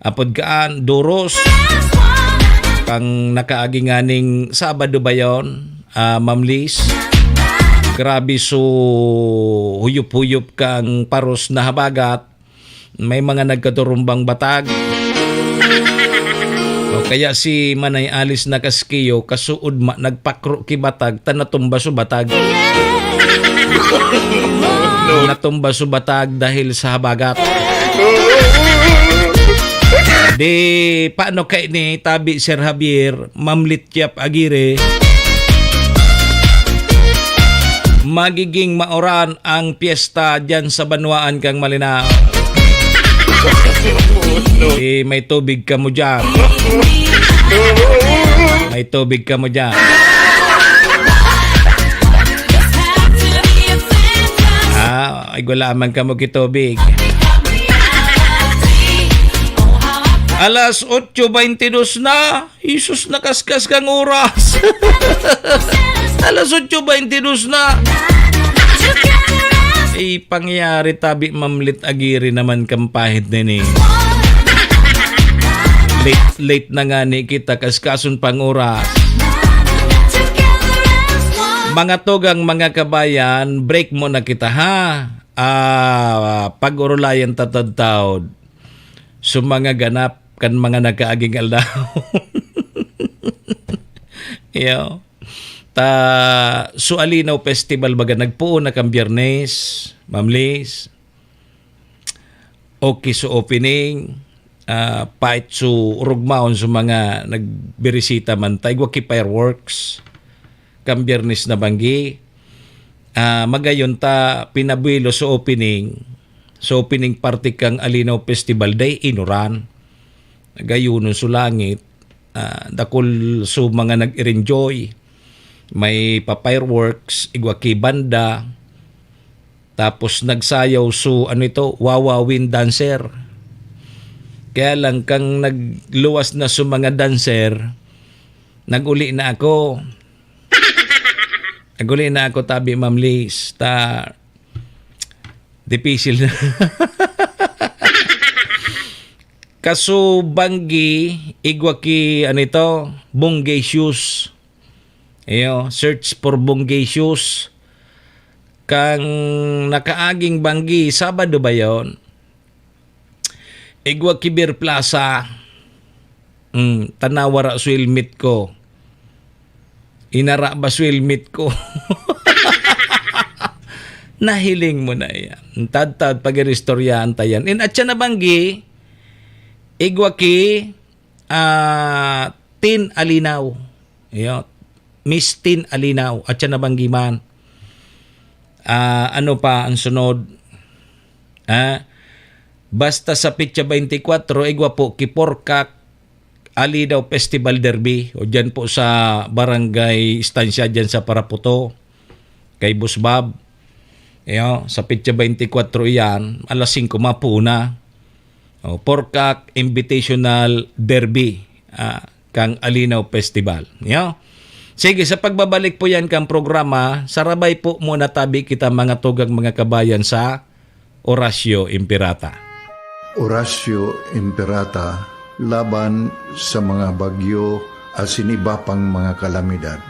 apod kaan, duros. Kang nakaagi nganing Sabado ba yon, ah, Ma'am Liz? Grabe, so huyop-huyop kang paros na habagat. May mga nagkaturumbang batag. O kaya si Manay Alice na kaskiyo, kasuod ma, nagpakro ki batag, ta natumba so batag. Natumba so batag dahil sa habagat. Di, paano kay ni tabi, Sir Javier, mamlit Yap Aguirre, magiging maoran ang piyesta diyan sa banwaan kang Malinao. Eh, may tubig kamo diyan. May tubig kamo diyan. Ah, ay, wala man kamo kitubig. Alas otso baynte dos na. Jesus, nakaskas kang oras. Alas otso baynte dos na. Eh, pangyayari tabi, Mamlit Aguirre naman kampahit din eh. Late, late na nga ni kita, kaskason pang oras. Mga tugang, mga kabayan, break muna kita, ha? Ah, pag-urulayan ta tadtaod. So, mga ganap kan mga nakaaging aldaw. Iyo. Ta, so Alinaw Festival baga nagpoon na kan Biyernes, Ma'am Liz. Okay, so opening, ah, pait so rugmaon sa mga nagbirisita man ta, igwa ki fireworks kan Biyernes na banggi. Ah, magayon ta pinabuelo sa opening, sa opening party kan Alinaw Festival, dai inuran. Nagayunon so langit, ah, dakul so mga nag-enjoy. May pa-fireworks, igwa ki banda, tapos nagsayaw so, ano ito, wawawin dancer. Kaya lang, kang nagluwas na so mga dancer, nag-uli na ako. Nag-uli na ako, tabi, Ma'am Liz. Ta, dipisil na. Kaso banggi, igwa ki, ano ito, Bungge shoes. Iyo, search for Bungge shoes. Kang nakaaging banggi, Sabado ba yon? Igwa ki Beer Plaza. Mm, tanawa ra so helmet ko. Inara ba so helmet ko? Nahiling mo na yan. Tadtad, pag-iristoryahan ta yan. In atya na banggi, igwa ki, ah, Tin Alinaw. Iyo. Miss Tin Alinaw. Atya na banggi man. Ah, ano pa ang sunod? Ah, basta sa petsa baynte kwatro, igwa po ki Porkak Alinaw Festival Derby, o dyan po sa Barangay Estancia, dyan sa Paraputo, kay Boss Bob. Iyo, sa petsa baynte kwatro iyan, alas singko mapuon na. O, Porkak Invitational Derby, ah, kang Alinaw Festival. Iyo. Sige, sa pagbabalik po yan kang programa, sarabay po muna tabi kita, mga tugang, mga kabayan, sa Orasyo Imperata. Oratio Imperata laban sa mga bagyo asin iba pang mga kalamidad.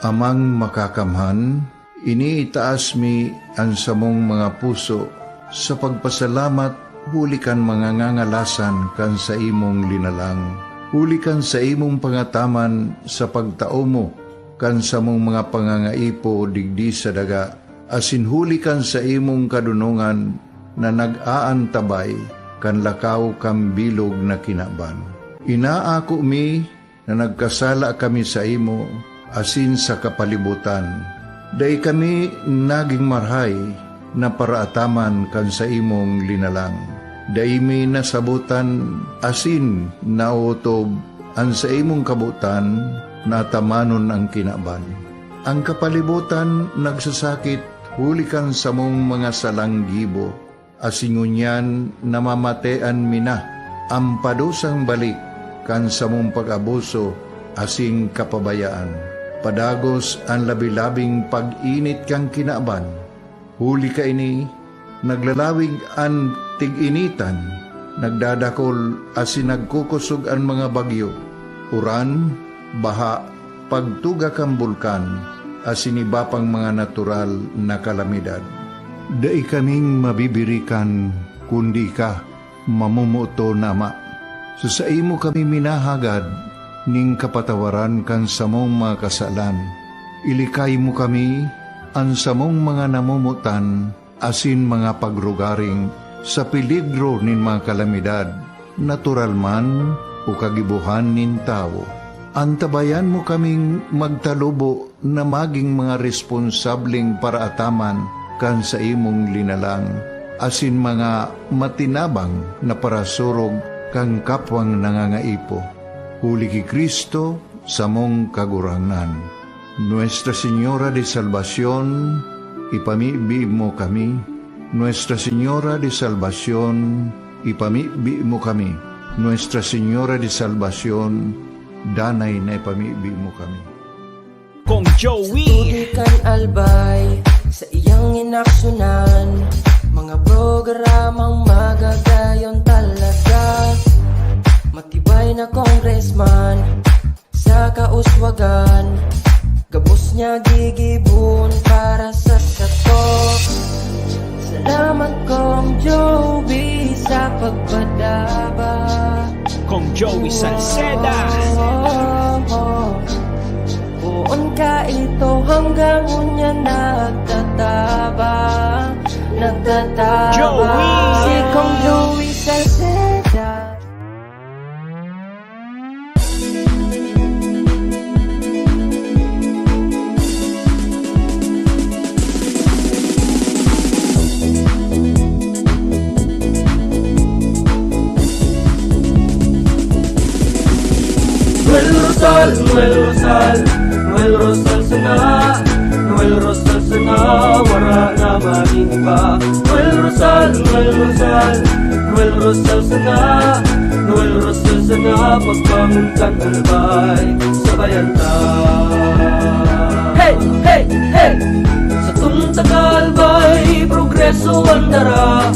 Amang Makakamhan, iniitaas mi an samong mga puso sa pagpasalamat huli kan mga ngangalasan kan saimong linalang, huli kan saimong pangataman sa pagtao mo kan samong mga pangangaipo digdi sa daga, asin huli kan saimong kadonongan na nag-aantabay kan lakaw kan bilog na kinaban. Inaako mi na nagkasala kami saimo asin sa kapalibotan. Dai kami nagin marahay na paraataman kan saimong linalang. Dai mi nasabotan asin naotob an saimong kabotan na atamanon an kinaban. An kapalibotan nagsasakit huli kan samong mga salang gibo, asin ngunyan namamatean mi na an padusang balik kan samong pag-abuso asin kapabayaan. Padagos an labi-labing pag-init kan kinaban. Huli kaini, naglalawig an tig-initan, nagdadakol asin nagkukosog an mga bagyo, uran, baha, pagtuga kan bulkan, asin iba pang mga natural na kalamidad. Dai kaming mabibirikan kundi ika, mamomoton na Ama. Sa saimo kami minahagad nin kapatawaran kan samong mga kasalan. Ilikay mo kami, an samong mga namomotan, asin mga pagrugaring sa peligro nin mga kalamidad, natural man o kagibohan nin tawo. Antabayan mo kaming magtalubo na magin mga responsableng paraataman kan saimong linalang, asin mga matinabang na parasurog kan kapwang nangangaipo. Huli ki Cristo, samong Kagurangnan. Nuestra Señora de Salvacion, ipamibi mo kami. Nuestra Señora de Salvacion, ipamibi mo kami. Nuestra Señora de Salvacion, danay na ipamibi mo kami. Kong Joey. Sa tubig kan Albay, sa iyang inaksyonan, mga programang magagayon talaga. Matibay na congressman, sa kauswagan, gabos niya gigibon para sa sato. Salamat, Kong Joey, sa pagpadaba. Kong Joey Salceda. Poon ka ito hanggang unya nagtatabang, nagtatabang. Joey! Si Kong Joey Salceda. Noel Rosal, Noel Rosal, Noel Rosal sana, Noel Rosal sana, wara na magin iba. Noel Rosal, Noel Rosal, Noel Rosal sana, Noel Rosal sana, pagbangon kan Albay, sabayan ta. Hey, hey, hey! Satong taga-Albay, progreso an dara.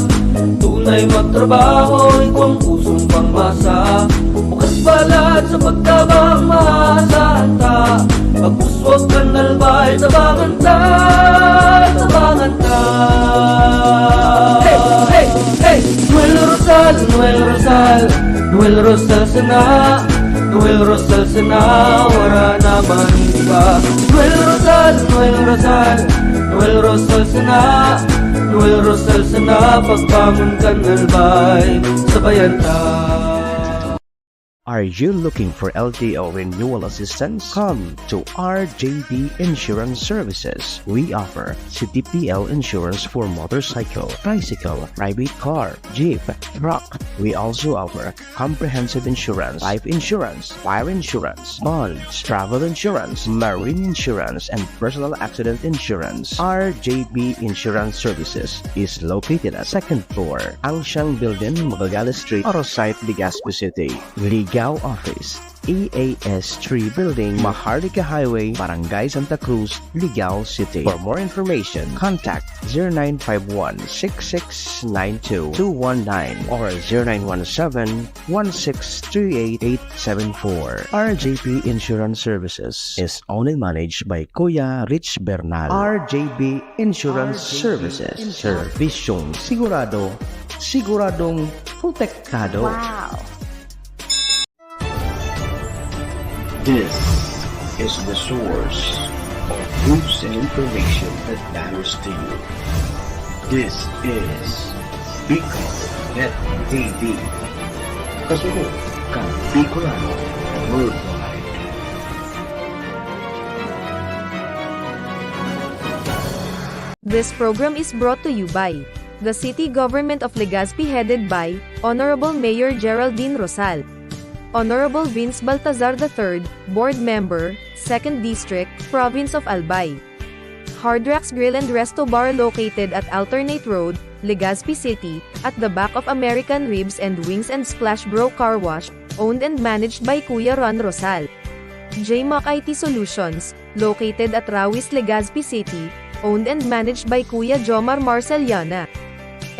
Tunay magtrabaho, igwang pusong pangmasa. Bukas palad sa pagtabang, maasahan ta. Pag-uswag kan Albay, tabangan ta, tabangan ta. Hey, hey, hey! Noel Rosal, Noel Rosal, Noel Rosal sana, Noel Rosal sana, wara na man iba. Noel Rosal, Noel Rosal, Noel Rosal sana, Noel Rosal sana, pagbangon kan Albay, sabayan ta. Are you looking for L T O renewal assistance? Come to R J D Insurance Services. We offer C T P L insurance for motorcycle, tricycle, private car, jeep, truck. We also offer comprehensive insurance, life insurance, fire insurance, bonds, travel insurance, marine insurance, and personal accident insurance. R J B Insurance Services is located at second floor, Angshang Building, Magallanes Street, Oro Site, Legazpi City. Ligao Office, E A S three Building, Maharlika Highway, Barangay Santa Cruz, Ligao City. For more information, contact zero nine five one six six nine two two one nine or zero nine one seven one six three eight eight seven four. R J P Insurance Services is owned and managed by Kuya Rich Bernal. R J B Insurance Services. Servisyong sigurado, siguradong protektado. Wow! This is the source of news and information that matters to you. This is Bicol Net T V. Kasunod kan Bicolano Worldwide. This program is brought to you by the City Government of Legazpi, headed by Honorable Mayor Geraldine Rosal, Honorable Vince Baltazar the third, Board Member, Second District, Province of Albay. Hard Rocks Grill and Resto Bar, located at Alternate Road, Legazpi City, at the back of American Ribs and Wings and Splash Bro Car Wash, owned and managed by Kuya Ron Rosal. J Mac I T Solutions, located at Rawis, Legazpi City, owned and managed by Kuya Jomar Marceliana.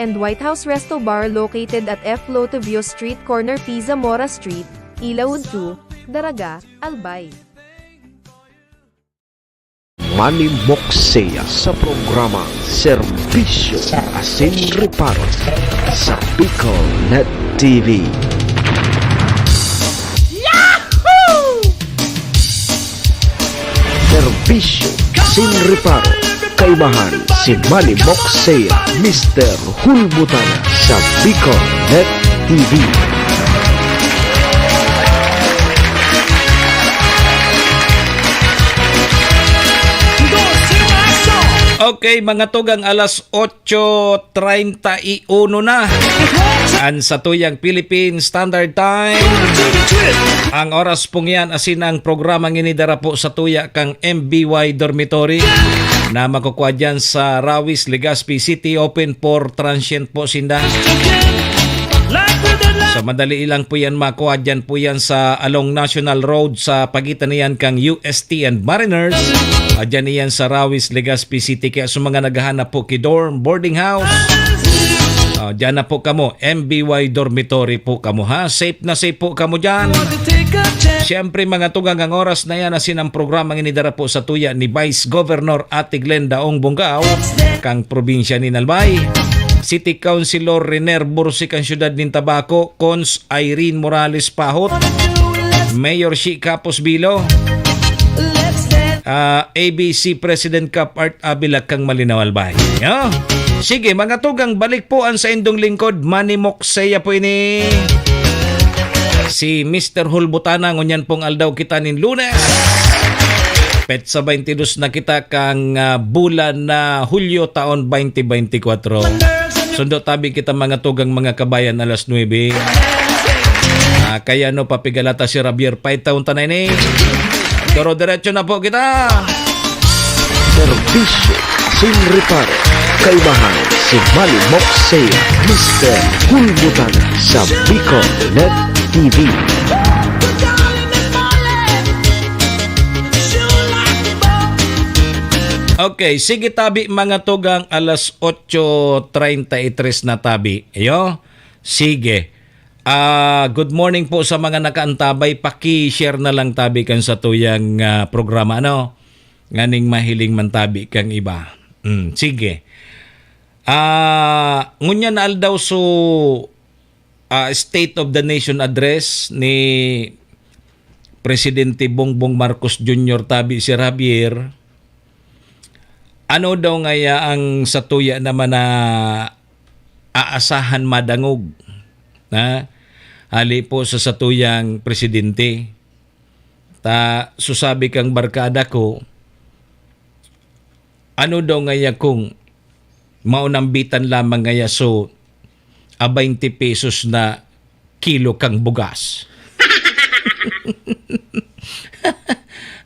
And White House Resto Bar, located at F Lotovio Street, corner P Zamora Street, Ilawod two, Daraga, Albay. Manimokseya sa programang Serbisyo asin Reparo sa Bicol Net T V. Serbisyo asin Reparo, kaibahan si Manimokseya, Mister Hulbutana sa Bicol Net T V. Okay, mga tugang, alas otso treinta y uno na an satuyang Philippine Standard Time. Ang oras pong yan, asin ang programang ini dara po satuya kang M B Y Dormitory na makukuha dyan sa Rawis, Legazpi City. Open for transient po sinda. Sa madali lang po yan, makuha dyan po yan sa along National Road, sa pagitan na yan kang U S T and Mariners. Ah, dyan iyan sa Rawis, Legazpi City. Kaya sa mga naghahanap po ki dorm, boarding house, ah, dyan na po kamo, M B Y Dormitory po kamo, ha? Safe na safe po kamo dyan. Siyempre, mga tugang, ang oras na yan, asin ang programang ini dara po satuya ni Vice Governor Ate Glenda Ong Bongao, kang probinsya nin Albay. City Councilor Riner Bursik, ang siyudad nin Tabaco, Cons Irene Morales Pahot, Mayor Shi Capos Bilo, ah, A B C President Cap Art Avila kang Malinao, Albay. Yo. Sige, mga tugang, balik po ang saindong lingkod, Manimokseya po ini. Si Mister Hulbutana, ngunyan pong aldaw kita nin Lunes. Petsa twenty-dos na kita kang, ah, bulan na Hulyo taon twenty twenty-four. Sundo tabi kita, mga tugang, mga kabayan, alas nuebe. Ah, kaya no, papigalata si Javier, paitaon ta na ini. Doro-diretso na po kita. Serbisyo asin Reparo, kaibahan si Manimokseya, Mister Hulbutana sa Bicol Net T V. Okay, sige tabi, mga tugang, alas otso treinta y tres na tabi. Ayo? Sige. Ah, good morning po sa mga nakaantabay. Paki-share na lang tabi kan satuyang, ah, programa, ano? Nganing mahiling man tabi kang iba. Mm, sige. Ah, ngunyan na aldaw so, ah, State of the Nation Address ni Presidente Bongbong Marcos Junior tabi, Sir Javier. Ano daw ngaya ang satuya naman na aasahan madangog, ha? Hali po sa satuyang presidente. Ta, so sabi kang barkada ko, ano daw ngaya kung maunambitan lamang ngaya so a twenty pesos na kilo kang bugas?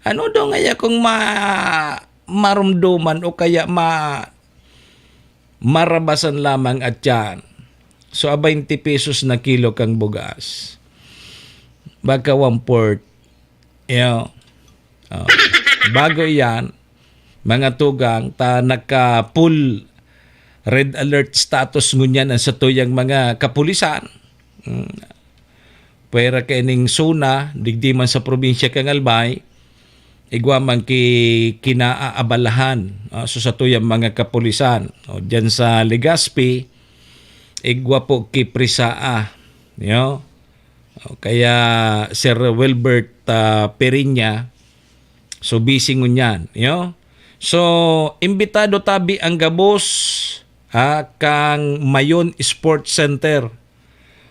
Ano daw ngaya kung ma-, marumduman o kaya ma-, marabasan lamang at yan? So, a twenty pesos na kilo kang bugas. Baka one-fourth Iyo. Oh. Bago iyan, mga tugang, ta naka-full red alert status ngunyan ang satuyang mga kapulisan. Mm. Pwera kaining zona, digdi man sa probinsya kan Albay, igwa man ki-, kinaaabalahan, ah, sa satuyang mga kapulisan. O, diyan sa Legazpi, igwa po ki Prisaa, yo. O, kaya Sir Wilbert, ah, Pereña, so busy ngunyan, yo. So, imbitado tabi ang gabos, ah, kang Mayon Sports Center.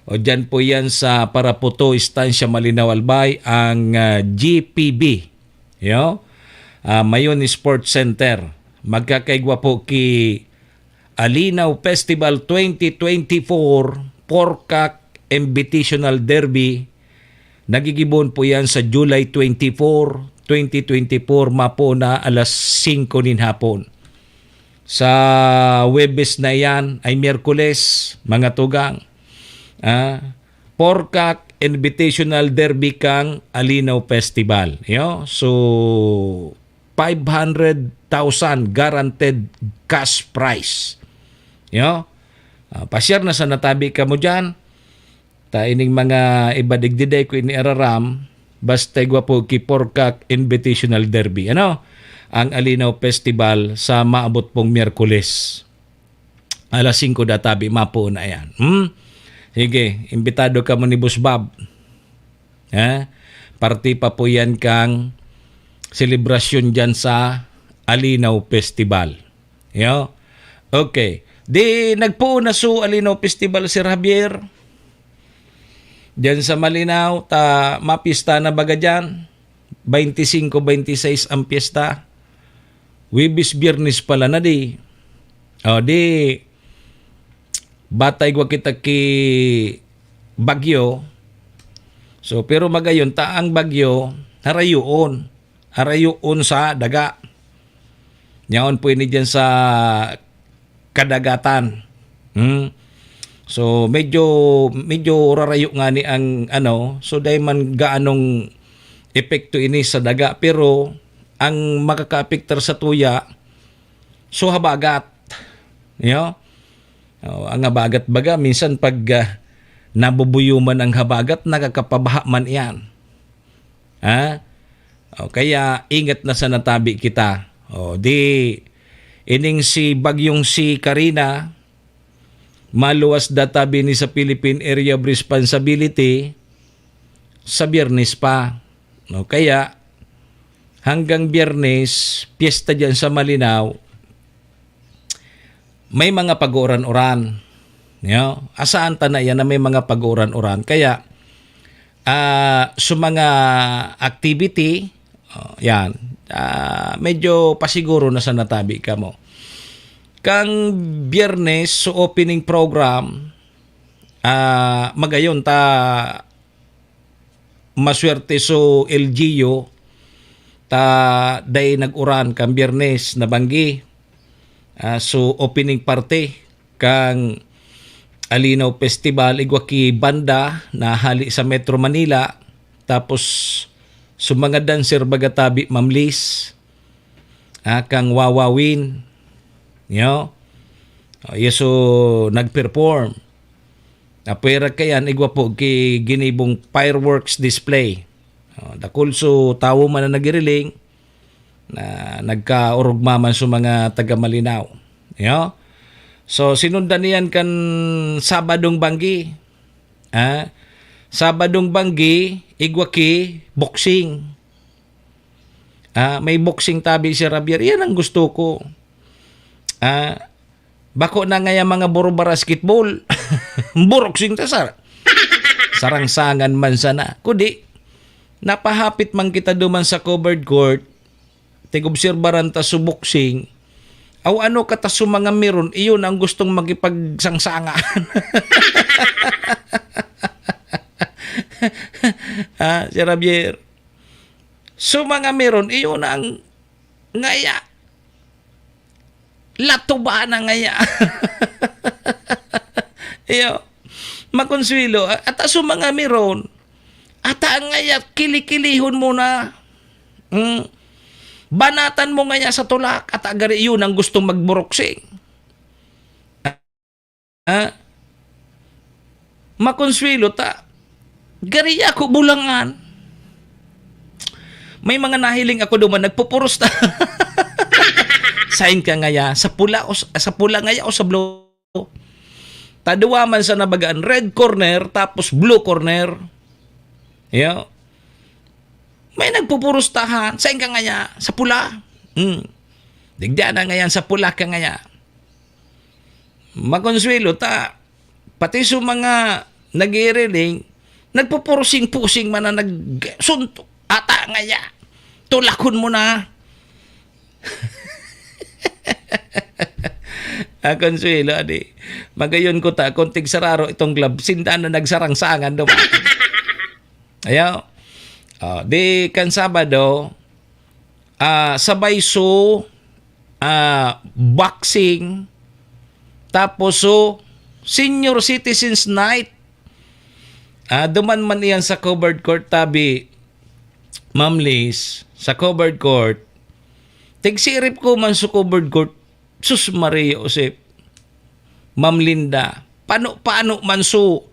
O, diyan po yan sa Paraputo, Estancia Malinao, Albay, ang, ah, G P B. Yo? Ah, Mayon Sports Center. Magkakaigwa po ki Alinaw Festival twenty twenty-four, Porkak Invitational Derby. Nagigibon po yan sa July twenty-four, twenty twenty-four, mapo na alas singko nin hapon. Sa Huwebes na iyan ay Miyerkules, mga tugang. Ah, Porkak Invitational Derby kang Alinaw Festival. Yo? So, five hundred thousand guaranteed cash prize. Yo? Ah, pasyar na sa natabi kamo dyan. Ta ining mga iba digdi dai ko ini araram, basta igwa po ki Porkak Invitational Derby. Ano? Ang Alinaw Festival sa maabot pong Miyerkules. Alas singko da tabi, mapo na yan. Hmm? Sige, imbitado kamo ni Boss Bob. Ha? Parte pa po yan kang selebrasyon dyan sa Alinaw Festival. Yo? Okay. Di nagpoon na so Alinaw Festival, Sir Javier. Diyan sa Malinao, ta mapista na baga diyan. Baynti singko, baynti sais ang piyesta. Huwebes, Biyernes pala na di. O, di, batay gwa kita ki Bagyo. So, pero magayon, ta ang Bagyo, harayoon. Harayoon sa daga. Yaon po ini diyan sa kadagatan. Hmm? So, medyo, medyo rarayo nga ni ang, ano, so dai man gaanong epekto ini sa daga, pero ang makakaapektar sa tuya, so habagat. Yo? Oh, ang habagat baga, minsan pag, ah, nabubuyuman ang habagat, nakakapabaha man iyan. Ha? O, kaya ingat na sa natabi kita. O, di, ining si Bagyong si Karina, maluwas da tabi ni sa Philippine Area of Responsibility sa Biyernes pa. No, kaya hanggang Biyernes, piyesta diyan sa Malinao, may mga pag-uuran-uran. Yo? Asahan ta na yan na may mga pag-uuran-uran. Kaya, ah, sa mga activity, oh, yan, ah, medyo pasiguro na sa natabi kamo. Kang Biyernes, so opening program, ah, magayon ta maswerte so L G U, ta dai nag-uran kan Biyernes na banggi. Ah, so, opening party kan Alinaw Festival, igwa ki banda na hali sa Metro Manila, tapos so mga dancer baga tabi, Ma'am Liz, ah, kang Wawawin, yo? Oh, yes, so, nag-perform. Apwera kayan, igwa po ki ginibong fireworks display. Oh, dakul so tawo man na nagiriling, na nagkaorog maman sa mga taga Malinao. Yo? So, sinundan niyan kan Sabadong banggi. Ah, Sabadong banggi, igwa ki boxing. Ah, may boxing tabi si Javier. Yan ang gusto ko. Ah, bako na ngaya mga buro basketball. Boxing ta, sir. Sarangsangan man sana. Kundi, napahapit man kita duman sa covered court, tig-obserbaran ta su boxing, aw ano ka ta su mga meron, iyon ang gustong makipagsangsangan. Ah, Sir Javier. Su mga meron, iyon ang ngaya. Latuba na ngaya. Iyo. Makonsuelo. At su mga meron, Ata ngaya, kili-kilihon mo na. Hmm. Banatan mo ngaya sa tulak, ata gari yun ang gustong magburuksing. Ha? Makonsuelo ta. Gari ako bulangan. May mga nahiling ako duman, nagpupuros ta. Sain ka ngaya? Sa pula o sa, sa pula ngaya o sa blue? Taduwa man sa nabagaan, red corner, tapos blue corner. Yo. May nagpupurustahan. Sain ka ngaya? Sa pula. Hmm. Digdi na ngayan, sa pula ka ngaya. Makonsuelo ta. Pati sa mga nagiriling, nagpupurusing-pusing man na nagsuntok. Ata ngaya. Tulakon mo na. Ah, Consuelo, adi. Magayon ko ta, kung tigsararo itong club, sinda na nagsarangsangan duman. Ayaw. Ah, di kan Sabado, ah, sabay so, ah, boxing, tapos so, senior citizens night. Ah, duman man iyan sa covered court, tabi, Ma'am Liz, sa covered court, tigsirip ko man sa covered court, sus Maria Josep, Ma'am Linda, pano-pano man so,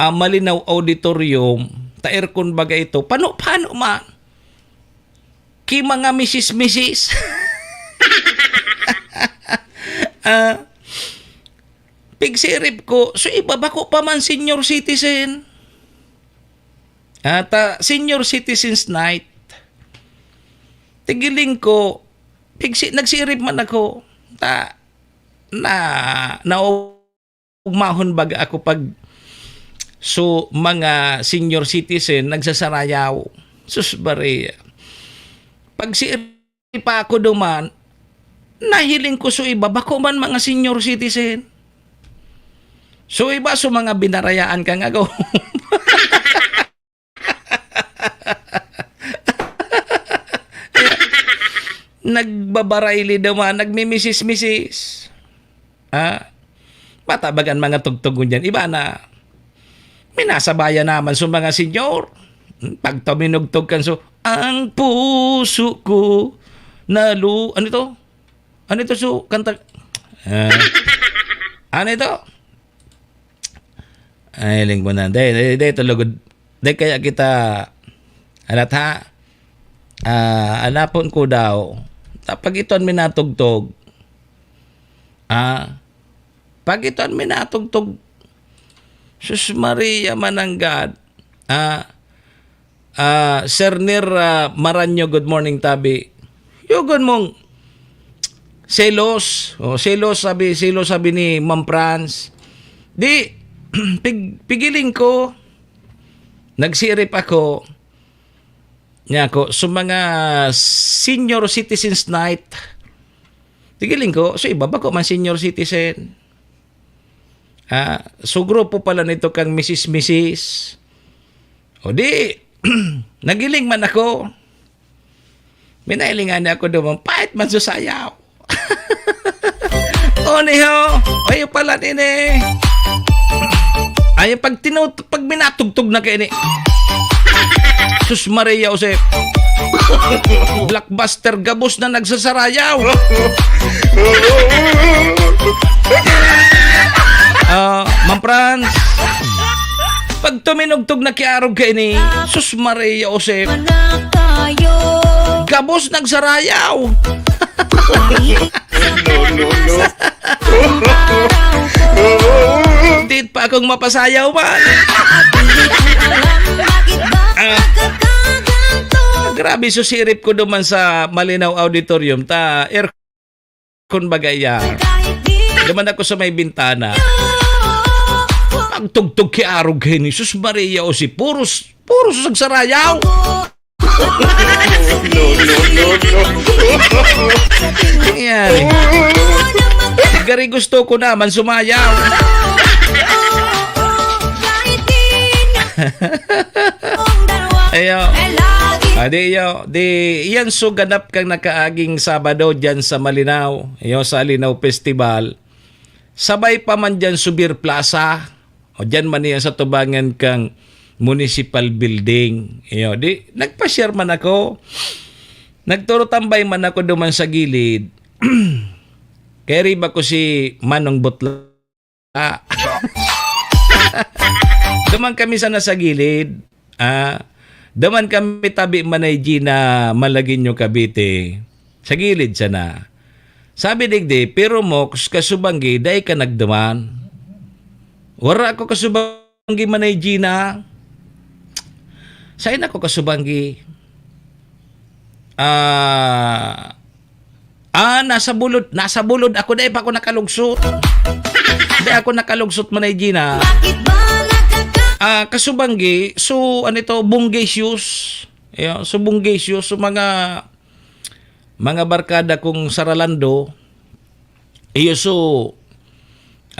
ah, Malinaw Auditorium, ta aircon baga ito, pano-pano man. Ki mga misis-misis. Ah, pigsirip ko, so iba bako pa man senior citizen. At, ah, senior citizens night. Tigiling ko, pigsi-, nagsirip man ako. Ta, na, naugmahon baga ako pag, so, mga senior citizen nagsasarayaw. Sus, Maria. Pag si pa ako duman, nahiling ko so iba, bako man mga senior citizen. So iba, so mga binarayaan ka nga, go. Nagbabarayli duman, nagmimisis-misis. Ah, matabagan mga tugtog ngunyan. Iba na, minasabayan naman sa mga senior. Pag tuminugtog kan so, "Ang puso ko nalu-," ano ito? Ano ito so, kanta? Ah, ano ito? Ay, ling mo na. Dahil, dahil, dahil ito lugod. Dahil kaya kita, alat ha? Ah, anapon ko daw. Pag ito an minatugtog. Ah, pag ito an minatugtog. Sus Maria, mananggad. Ah, ah, Sir Nir, ah, Maranyo, good morning, tabi. Yugon mong selos. Oh, selos, sabi, selos, sabi ni Ma'am Franz. Di, pig-, pigiling ko. Nagsirip ako. Niya ako, sa mga senior citizens night, tigiling ko, so iba bako man senior citizen. Ah, so grupo pala nito kang misis-misis. O di, nagiling man ako. Minailingan niya ako duman, pait man sa sayaw. O, niho, ayo pala nini. Ayo pag tinut-, pag minatugtog na kayo ni. Sus Maria Jose. Blockbuster, gabos na nagsasarayaw. Ah, Ma'am Franz. Pag tuminugtog na kiarog kayo ni, sus Maria Jose. Gabos nagsarayaw. No, no, no. Dito pa akong mapasayaw man. Ah. Grabe, susirip ko duman sa Malinaw Auditorium. Ta, aircon bagaya. Duman ako sa may bintana. Pagtugtog ki arog kayo ni, sus Maria, o si puros, puros nagsarayaw. No, no, no, no. Ayan. Gari gusto ko naman sumayaw. Ayo. Adi, yo. Di, iyan so ganap kang nakaaging Sabado dyan sa Malinaw. Iyo, sa Malinaw Festival. Sabay pa man dyan sa Beer Plaza. O dyan man iyan sa tubangan kang municipal building. Iyo, di, nagpa-share man ako. Nagturo tambay man ako duman sa gilid. Kaya riba ko si Manong Butla. Duman kami sana sa gilid. Ah, duman kami tabi Manay Gina, Malagueño, Cavite. Sa gilid sana. Sabi digdi, "Pero Moks, kasubanggi, dai ka nagduman." Wara ako kasubanggi, Manay Gina. Sain ako kasubanggi? Ah, ah, nasa bulod, nasa bulod ako, dai pa ako nakalugsot. Dai ako nakalugsot, Manay Gina. Ah, kasubanggi, so, ano ito, bonggacious. Ayan, so, bonggacious, so, mga, mga barkada kong saralando, iyo, so,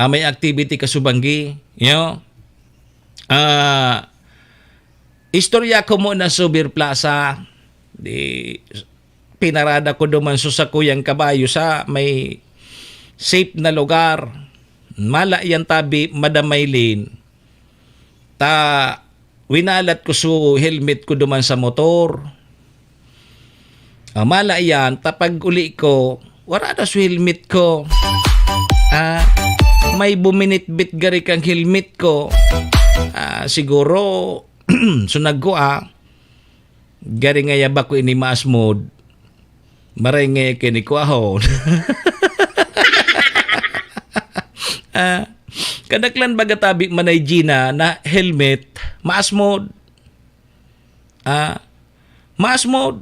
ah, may activity kasubanggi, iyo. Ah, istorya ko muna sa Beer Plaza. Di, pinarada ko duman sa sakuyang kabayo sa may safe na lugar. Mala yan tabi, Madam Maylin. Ta, winalat ko so helmet ko duman sa motor. Ah, mala yan, ta pag-uli ko, wara na so helmet ko. Ah, may buminitbit gari kang helmet ko. Ah, siguro, sunag ko, ah. Gari ngaya bako ini maasmod. Maray ngaya kinikwahon. Ah, kadaklan baga tabi Manay Gina na helmet, maasmod. Ah, maasmod.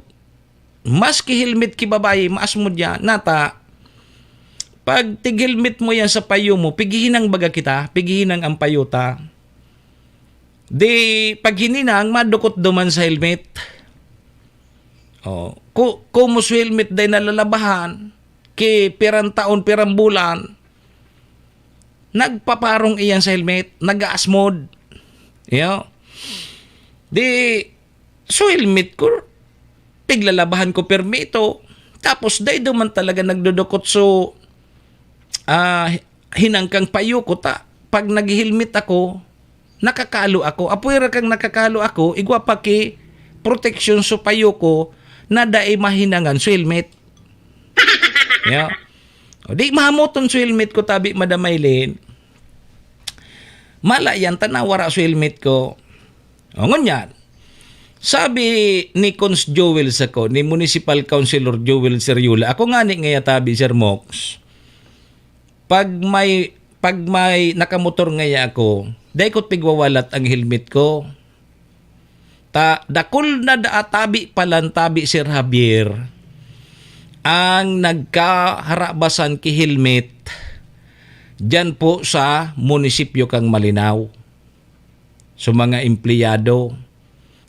Maski helmet ki babae, maasmod yan. Nata, pag tig-helmet mo yan sa payo mo, pighihinang baga kita, pighihinang ang payo ta. Di, pag hininang, madukot duman sa helmet. Oh, ku-, kumo so helmet dai nalalabahan, ki pirang taon, pirang bulan, nagpaparong iyan sa helmet, nag-aasmod. Iyo. Di, so helmet ko, piglalabahan ko permi ito. Tapos, dai duman talaga nagdudukot so, ah, hinangkang payo ko ta. Pag nag-helmet ako, nakakalo ako. Apoy ra kang nakakalo ako, igwa pa ki proteksyon so payo ko na dai mahinangan so helmet. Yeah. O, di mahamoton so helmet ko tabi, Madam Maylin. Mala yan, ta nawara so helmet ko. O, ngunyan, sabi ni Cons Joel sako, ni Municipal Councilor Joel Seriola, ako ngani ngaya tabi, Sir Mox, pag may, pag may nakamotor ngaya ako, dai ko pigwawalat ang helmet ko. Ta, dakul na daa tabi palan tabi, Sir Javier, ang nagkaharabasan ki helmet diyan po sa munisipyo kan Malinao. So, mga empleyado,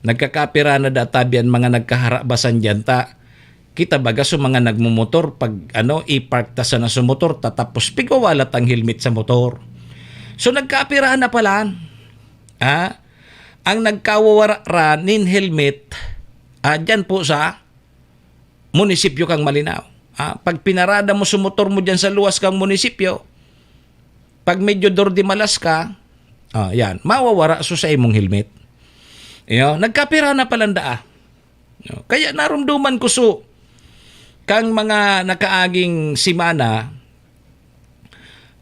nagkakapira na daa tabi an mga nagkaharabasan diyan ta. Kita baga so mga nagmomotor, pag ano, i-park ta sana so motor, ta tapos pigwawalat ang helmet sa motor. So, nagkapira na palan. Ha? Ang nagkawawara ra nin helmet, ah, diyan po sa munisipyo kang Malinao. Ah, pag pinarada mo so motor mo diyan sa luwas kang munisipyo, pag medyo dor de malas ka, ah, yan, mawawara so sa imong helmet. Iyo, nagkapira na palan daa. No? Kaya narumduman ko so, kang mga nakaaging semana,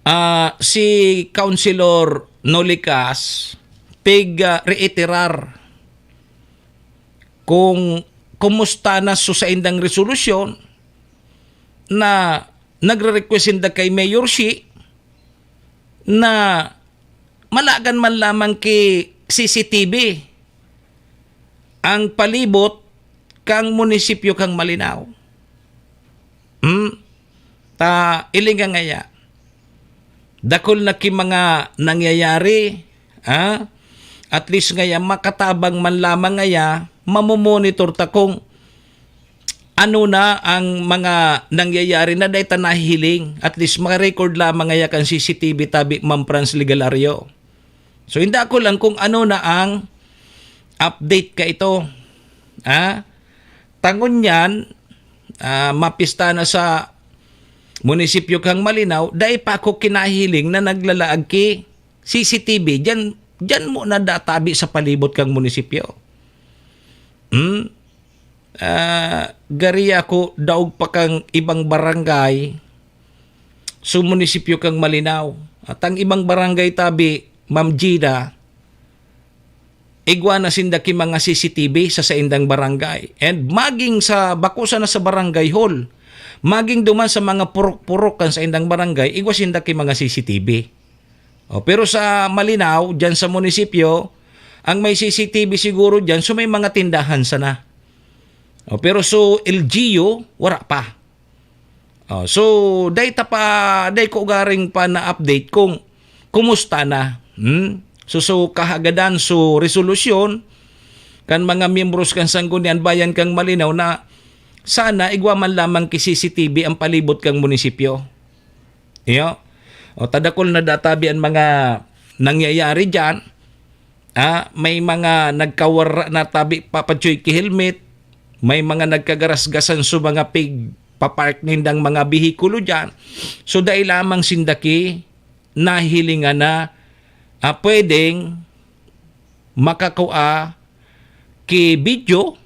ah, si Councilor Nolikas, pig, ah, reiterar kung kumusta na so saindang resolusyon na nagre-request sinda kay Mayor Shi na malagan man lamang ki C C T V ang palibot kang munisipyo kang Malinao. Hmm? Ta, ilinga ngaya. Dakul na ki mga nangyayari, ha? At least ngaya, makatabang man lamang ngaya, mamomonitor ta kung ano na ang mga nangyayari na dai ta nahihiling. At least, maka-record lamang ngaya kan C C T V tabi, Ma'am Franz Legalario. So, inda ko lang kung ano na ang update ka ito. Ha? Tangon yan, ah, mapista na sa munisipyo kang Malinao, dai pa ako kinahiling na naglalaag ki C C T V diyan Diyan mo na databi sa palibot kang munisipyo. Hmm? Ah, gari ako daog pa kang ibang barangay, so munisipyo kang Malinao. At ang ibang barangay tabi, Ma'am Gina, igwa na sinda ki mga C C T V sa saindang barangay. And maging sa, bako sana sa barangay hall, maging duman sa mga purok-purok kan saindang barangay, igwa sinda ki mga C C T V. O, pero sa Malinao, diyan sa munisipyo, ang may C C T V siguro diyan, so may mga tindahan sana. O, pero so L G U, wala pa. O, so, dai ta pa, dai ko garing pa na-update kung kumusta na. Hmm? So, so, kahagadan, so, resolusyon kan mga miyembros kan Sanggunian Bayan kang Malinao na sana igwa man lamang ki C C T V ang palibot kang munisipyo. Iyo. O, tadakol na databi ang mga nangyayari diyan. Ah, may mga nagkawara na tabi papachoy ki helmet, may mga nagkagarasgasan sa mga pig papark nindang mga behikulo diyan. So, dai lamang sinda ki nahilingan na, ah, pwedeng makakua ki video,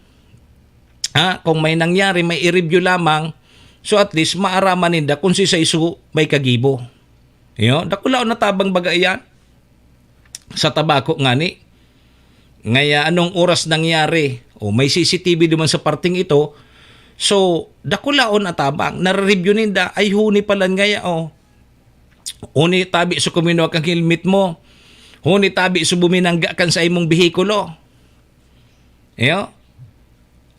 ah, kung may nangyari, may i-review lamang. So, at least, maaraman ninda kung si saiso may kagibo. Iyo, dakulaon na tabang baga iyan. Sa tabako ngani. Ngaya anong oras nangyari? O may C C T V duman sa parting ito. So, dakulaon na tabang. Nare-review ninda, ay huni palan ngaya, o. Huni tabi sa kuminua kang helmet mo. Huni tabi sa buminangga kan sa imong behikulo. Iyo.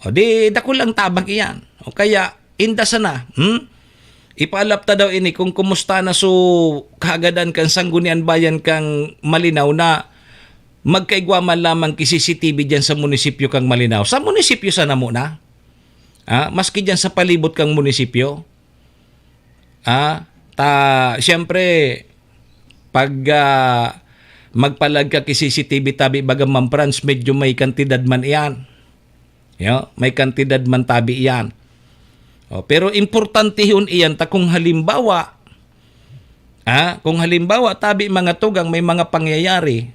O di, dakulang tabang iyan. O kaya, inda sana, hmm? Ipaalap ta daw ini kung kumusta na so kahagadan kan Sanggunian Bayan kang Malinao na magkaigwa man lamang ki C C T V diyan sa munisipyo kang Malinao. Sa munisipyo sana muna. Ah, maski diyan sa palibot kang munisipyo. Ah, ta, siyempre, pag, ah, magpalag ka ki C C T V tabi, baga, Ma'am Franz, medyo may kantidad man iyan. Yo, may kantidad man tabi iyan. O, pero importantehon iyan ta kung halimbawa, ah, kung halimbawa, tabi, mga tugang, may mga pangyayari,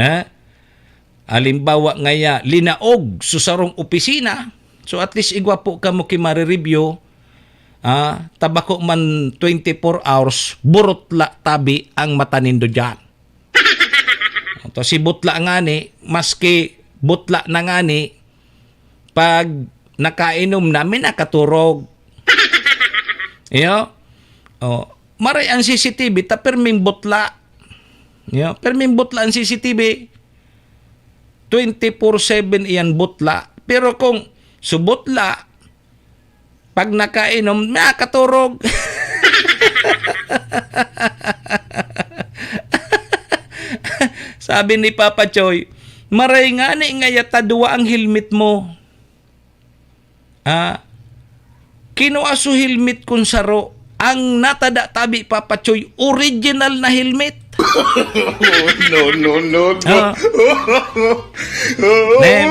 ah, halimbawa ngaya, linaog sa sarong opisina, so at least igwa po kamo ki mare-review, ah, ta bako man twenty-four hours, burutla tabi ang mata nindo diyan. Ito si butla ngani, maski butla na ngani, pag nakainom na, may nakaturog. Iyo? O, maray ang C C T V, ta perming butla. Iyo? Perming butla ang C C T V. Twenty-four seven iyan butla. Pero kung subutla, pag nakainom, nakaturog. Sabi ni Papa Choy, "Maray ngani ngaya ta duwa ang helmet mo." Ah, kinua so helmet kun saro. Ang natada tabi, Papa Choy, original na helmet. No, no, no, no. Ah. Nem.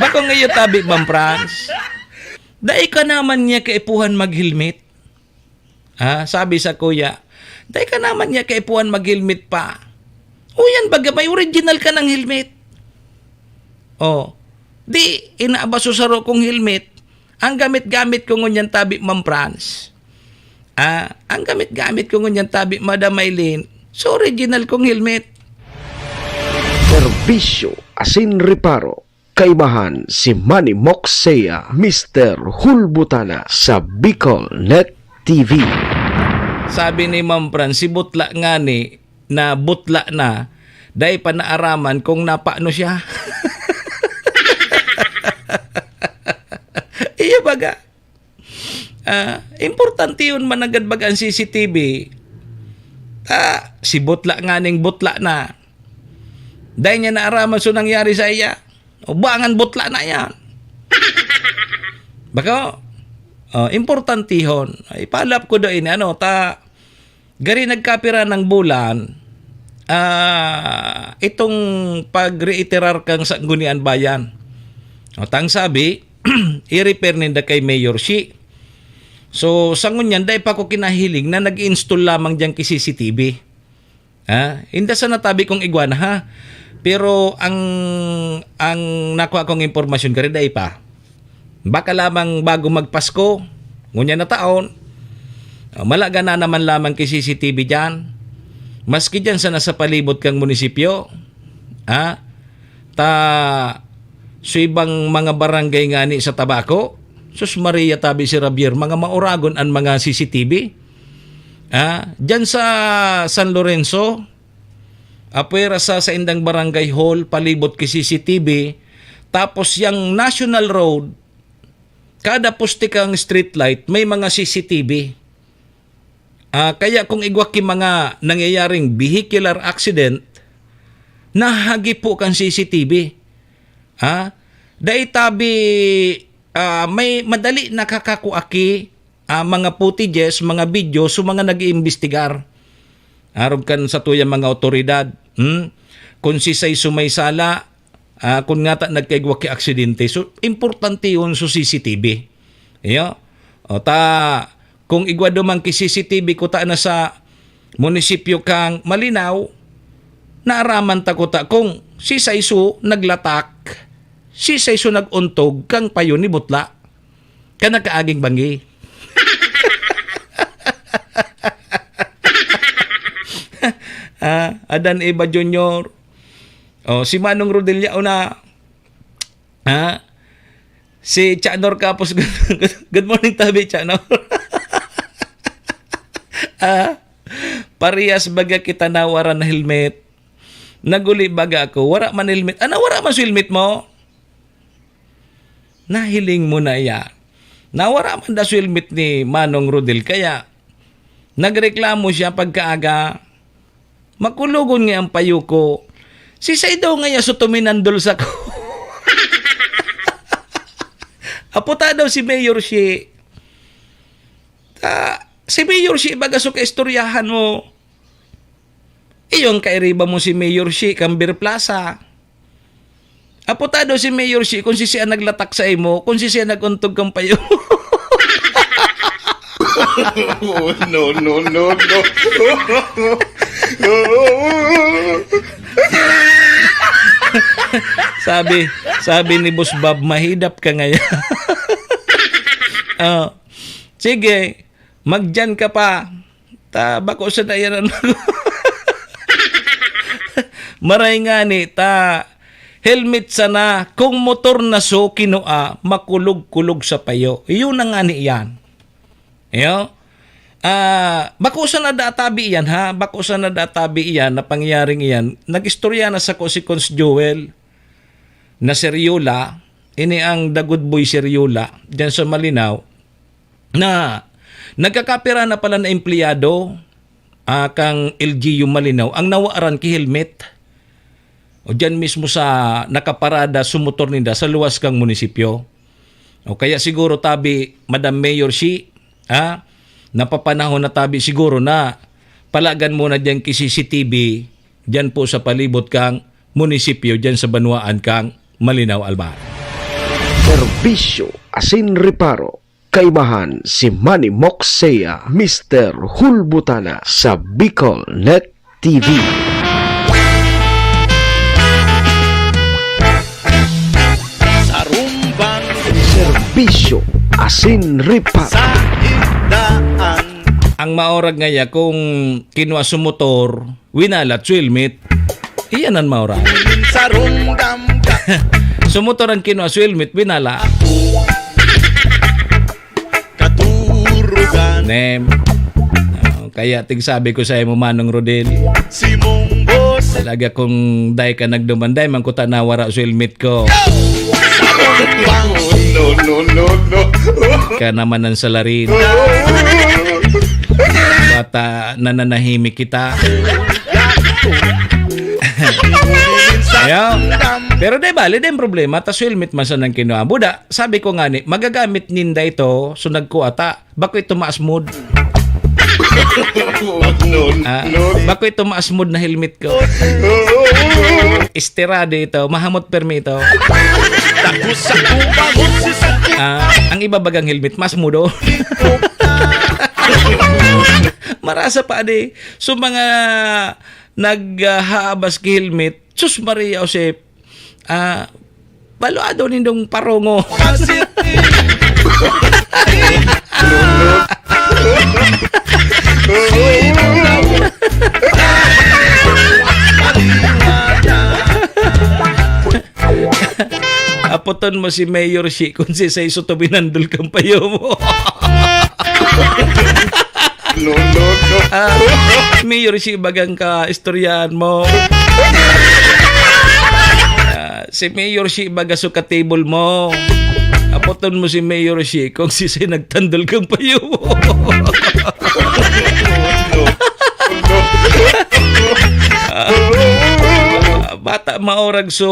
Bako ngayon tabi, Ma'am Franz. Dai ka naman niya kaipuhan mag-helmet. Ah, sabi sa kuya, "Dai ka naman niya kaipuhan mag-helmet pa. O yan baga, may original ka ng helmet." Oh, di, inaaba so saro kong helmet. Ang gamit-gamit ko ngunyan tabi, Ma'am Franz. Ah, ang gamit-gamit ko ngunyan tabi, Madam Aileen. So original kong helmet. Serbisyo asin reparo. Kaibahan si Manny Moxea, Mister Hulbutana sa Bicol Net T V. Sabi ni Ma'am Fran, si butla ngani na butla na, dai pa naaraman kung napano siya. Iya baga. Ah, importante yun, managad baga ang C C T V. Ah, si butla nganing butla na. Dai niya naaraman so nangyari sa iya. O, bangan butla na yan. Bako, oh, importantihon. Ipaalap ko do ini, ano, ta, gari nagkapira ng bulan, ah, itong pag-reiterar kang Sanggunian Bayan. O, tang sabi, i-refer ninda kay Mayor Shi. So, sa ngunyan, dai pa ko kinahiling na nag-install lamang dyan ki C C T V. Ha? Inda sana tabi kong igwa na, ha? Pero ang, ang nakuha kong impormasyon, kari dai pa. Baka lamang bago magpasko, ngunyan na taon, ah, malaga na naman lamang ki C C T V diyan. Maski diyan sana sa palibot kang munisipyo, ha? Ta, sa ibang mga barangay ngani sa Tabaco, sus Maria, tabi si Javier, mga mauragon an mga C C T V. Ah, diyan sa San Lorenzo, apwera sa saindang barangay hall, palibot ki C C T V, tapos yang National Road, kada poste kang street light, may mga C C T V. Ah, kaya kung igwa ki mga nangyayaring vehicular accident, nahagipo kan C C T V. Ha? Dai tabi, ah, may madali nakakakua ki, ah, mga footages, mga video, so mga nag-iimbestigar. Arog kan satuyang mga awtoridad, hmm? Kung sisay so may sala, ah, kun ngata nagkaigwa ki aksidente. So, importante yun sa C C T V. Iyo. O ta, kung igwa duman ki C C T V kuta na sa munisipyo kang Malinao, naaraman ta kuta kung sisay so naglatak, sisay so nag-untog kang payo ni Butla. Kan nagkaaging banggi. Ah, Adan Eva Junior. Oh, si Manong Rodel yaon na. Ha? Si Chanor Capos, good, good morning, tabi, Chanor. Ah, parehas baga kita na wara na helmet. Naguli baga ako, wara man helmet. Ano, wara man sa helmet mo? Nahiling mo na iya. Nawara man da sa helmet ni Manong Rodel, kaya nagreklamo siya pagkaaga. Makulogon nga ang payo ko. Si Saido nga iya so tuminandol sa ko. Apo ta daw si Mayor Shi. Ta, si Mayor Shi, baga so kaistoryahan mo. Iyong kairiba mo si Mayor Shi, Camber Plaza. Apo ta daw si Mayor Shi, kung si siya naglatak sa imo, kung si siya nag-untog kang payo. Oh, no, no, no, no. Sabi, sabi ni Boss Bob, "Mahidap ka ngayon." Oh. Sige, magdiyan ka pa. Ta, bako sana yan ang maray ngani, ta, helmet sana. Kung motor na so kinua, makulog-kulog sa payo. Yun na ngani yan. Iyo? Ah, bako sana da tabi iyan, ha? Bako sana da tabi iyan na pangyaring iyan. Nag-istorya na sako si Cons Joel na Seriola, ini ang The Good Boy Seriola, diyan sa Malinao, na nagkakapira na pala na empleyado, ah, kang L G U Malinao, ang nawaran ki helmet. O diyan mismo sa nakaparada sa motor ninda sa luwas kang munisipyo. O kaya siguro tabi, Madam Mayor, si, ha? Napapanahon na tabi siguro na palagan mo na diyan ki C C T V diyan po sa palibot kang munisipyo diyan sa banwaan kang Malinao, Albay. Serbisyo asin reparo. Kaibahan si Manny Moxea, Mister Hulbutana sa Bicol Net T V. Sarumbang serbisyo asin reparo. Sa igdaan. Ang maorag ngaya kung kinwa sa motor, winalat sa helmet. Iyan ang maorag. Sarumbang. Sa motor ang kinwa sa helmet, winala. Katurugan. Nem. Oh, kaya tigsabi ko sa imo, Manong Rodel. Simong boss. Talaga kung dai ka nagduman, dai man kuta nawara sa helmet ko. No, no, no, no. Ka naman ang salarin. Bata, nananahimik kita. Ayan. Pero di bali, di problema. Tas helmet man sa nang kinuha. Buda, sabi ko nga ni, magagamit ninda ito, so nagkuata. Bako ito maas mood. Ah, bako ito maas mood na helmet ko. Estirado ito, mahamot permi ito. Ah, ang iba bagang helmet, mas mudo. Marasa pa, adi. So, mga nag, ah, haabas ki helmet, sus Maria Josep, ah, balwado nindong parongo. Apoton mo si Mayor Shi kung si Saiso to binandol kang payo mo. No, no, no. Ah, Mayor Shi, bagang ka istoryahan mo. Ah, si Mayor Shi, baga so ka-table mo. Apoton mo si Mayor Shi kung si Sai nagtandol kang payo mo. Ah, bata, maorag so,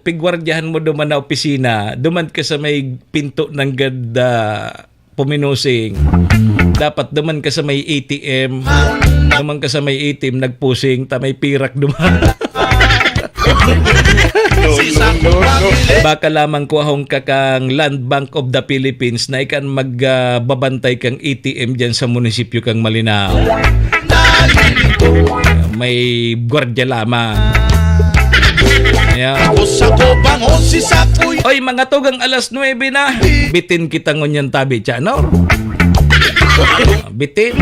pigwardyahan mo duman na opisina, duman ka sa may pinto ng gad, ah, puminusing. Dapat duman ka sa may A T M. Duman ka sa may A T M, nagpusing, ta may pirak duman. Baka lamang kuahong ka kang Land Bank of the Philippines na ikan mag, ah, babantay kang A T M dyan sa munisipyo kang Malinao. May gwardiya lamang. Ayan. Ako sa Cubang, o si Sakoy. Oy, mga tugang alas nuebe na. Bitin kita ngunyan tabi, Chanor. Bitin.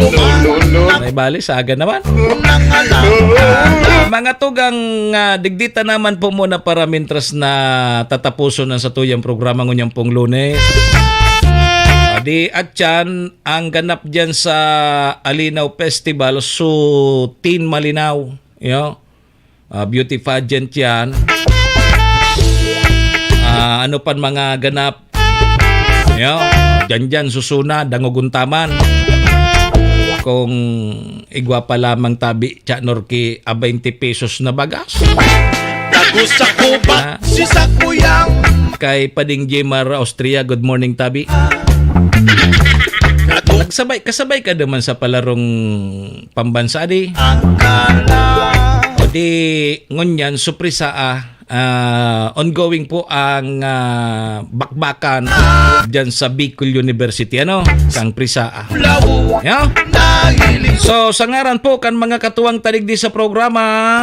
May bali, saga naman. Mga tugang, ah, digdita naman po muna para mintras na tatapuson ang satuyang programa ngunyan pong Lunes. Adi, atyan, ang ganap dyan sa Alinaw Festival, so, Teen Malinao, yo. Ah, beauty pageant yan. Ah, ano pan mga ganap? Yo, dyan-dyan, susuna, dangogon taman. Kung igwa pa lamang tabi, Chanor, ki a baynte pesos na bagas. Tago sa Cubang, ah, si Sakuyang. Kay Pading Jemar Austria, good morning, tabi. Nagsabay, kasabay ka naman sa palarong pambansa, di? Ang kala. O di, ngunyan, suprisa, ah, ah, ongoing po ang, ah, bakbakan dyan sa Bicol University, ano? Kang prisa, ah. Lawo. Yeah? Nahiling. So, sa ngaran po kan mga katuwang taligdi sa programa,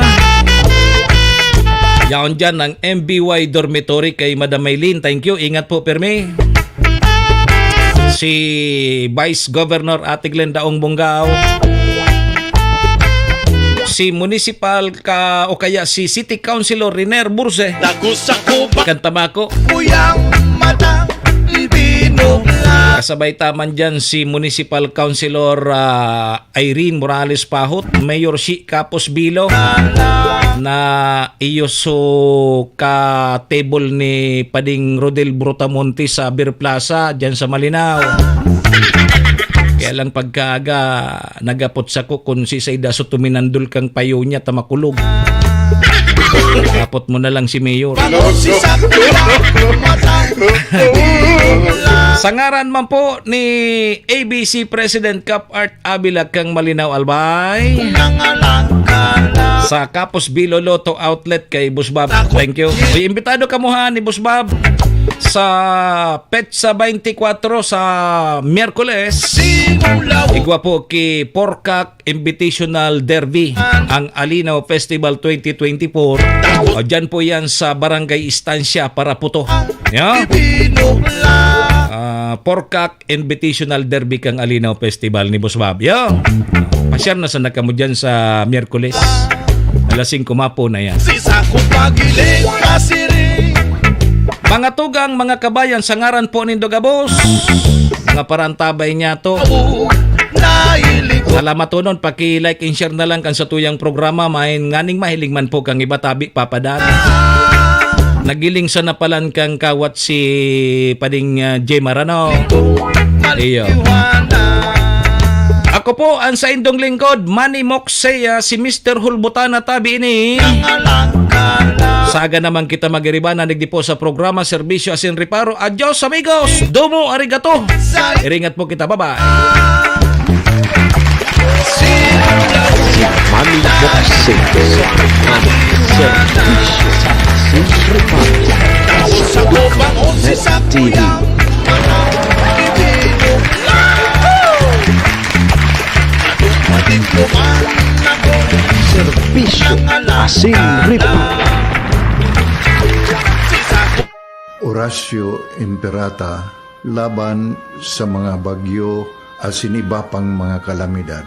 yaon dyan ang M B Y Dormitory kay Madam Maylin. Thank you. Ingat po, Permi. Si Vice Governor Ate Glenda Ong Bongao, si Municipal ka, o kaya si City Councilor Riner Burse. Tago sa Cubang. Kan Tabaco. Kuyang mata, binukla. Kasabay taman dyan si Municipal Councilor, ah, Irene Morales Pahot, Mayor Shi Capos Bilo, na iyo so ka-table ni Pading Rodel Brutamonte sa Beer Plaza, dyan sa Malinao. Kaya lang pagkaaga, nagapot sako kun si Saida so tuminandol kang payo niya ta makulog. Apot mo na lang si Mayor. Pangosisa ko lang, mata. Sa ngaran man po ni A B C President Cap Art Avila kang Malinao, Albay. Nangalan ka na. Sa Capos Bilo Lotto Outlet kay Boss Bob. Thank you. Uy, imbitado kamo ha ni Boss Bob sa petsa twenty-four sa Miyerkules. Simula. Igwa po ki Porkak Invitational Derby, ang Alinaw Festival twenty twenty-four. O, dyan po yan sa Barangay Estancia, Paraputo. Yeah? Ah, Porkak Invitational Derby kang Alinaw Festival ni Boss Bob. Yo! Pasyar na sana kamo dyan sa Miyerkules. Alas singko mapo na yan. Sisa ko pagiling, pasiring. Mga tugang, mga kabayan, sa ngaran po nindo gabos, mga parantabay niya to. Nailing ko. Salamat unon, paki-like and share na lang kan satuyang programa, main nganing mahiling man po kang iba tabi, papadan. Nagiling sa napalan kang kawat si Pading, ah, Jemar, ano? Iyo. Ako po ang saindong lingkod, Manny Moxea, si Mister Hulbutana tabi ini. Saga naman kita magiribanan, digdi po sa programa, serbisyo, asin reparo. Adios, amigos! Domo, arigato! Iringat po kita, bye-bye! Si Manny Moxea, ang serbisyo, asin reparo. Sa T V. Sir, Bisyo asin Ripa. Oratio Imperata laban sa mga bagyo asin iba pang mga kalamidad.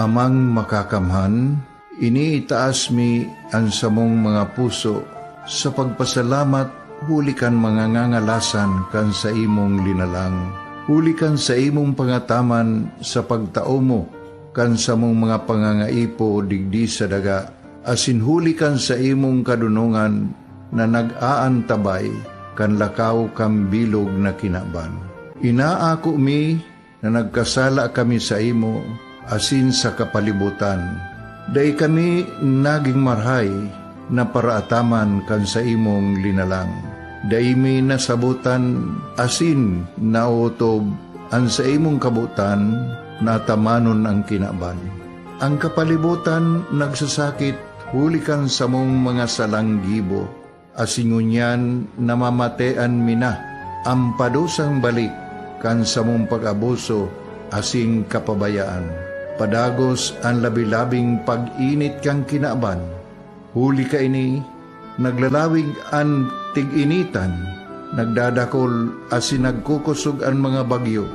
Amang Makakamhan, iniitaas mi an samong mga puso sa pagpasalamat huli kan mga ngangalasan kan saimong linalang, huli kan saimong pangataman sa pagtao mo kan samong mga pangangaipo digdi sa daga, asin huli kan saimong kadonongan na nag-aantabay kan lakaw kan bilog na kinaban. Inaako mi na nagkasala kami saimo asin sa kapalibotan. Dai kami nagin marahay na paraataman kan saimong linalang. Dai mi nasabotan asin naotob an saimong kabotan na atamanon an kinaban. An kapalibotan nagsasakit huli kan samong mga salang gibo, asin ngunyan namamatean mi na an padusang balik kan samong pag-abuso asin kapabayaan. Padagos an labi-labing pag-init kan kinaban. Huli kaini, naglalawig an tig-initan, nagdadakol asin nagkukosog an mga bagyo,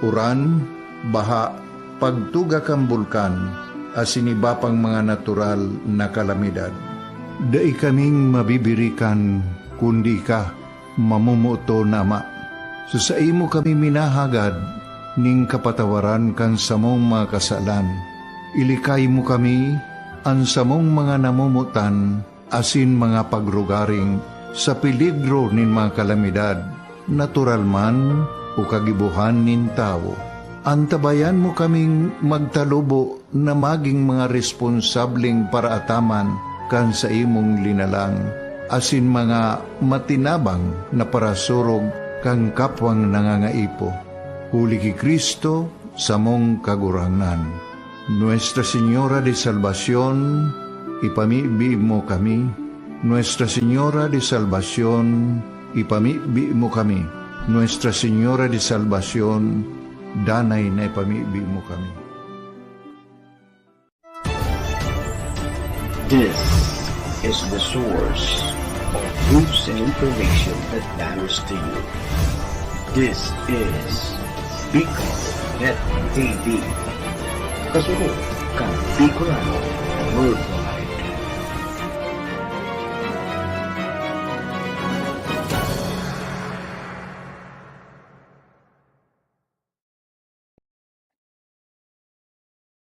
uran, baha, pagtuga kan bulkan, asin iba pang mga natural na kalamidad. Dai kaming mabibirikan, kundi ika, mamomoton na Ama. Sa saimo kami minahagad nin kapatawaran kan samong mga kasalan. Ilikay mo kami, an samong mga namomotan, asin mga pagrugaring sa peligro nin mga kalamidad, natural man o kagibohan nin tawo. Antabayan mo kaming magtalubo na magin mga responsableng paraataman kan saimong linalang, asin mga matinabang na parasurog kan kapwang nangangaipo. Huli ki Cristo, samong Kagurangnan. Nuestra Señora de Salvacion, ipamibi mo kami. Nuestra Señora de Salvacion, ipamibi mo kami. Nuestra Señora de Salvacion, danay na ipamibi mo kami. This is the source of news and information that matters to you. This is Bicol Net T V. Kasunod kan Bicolano World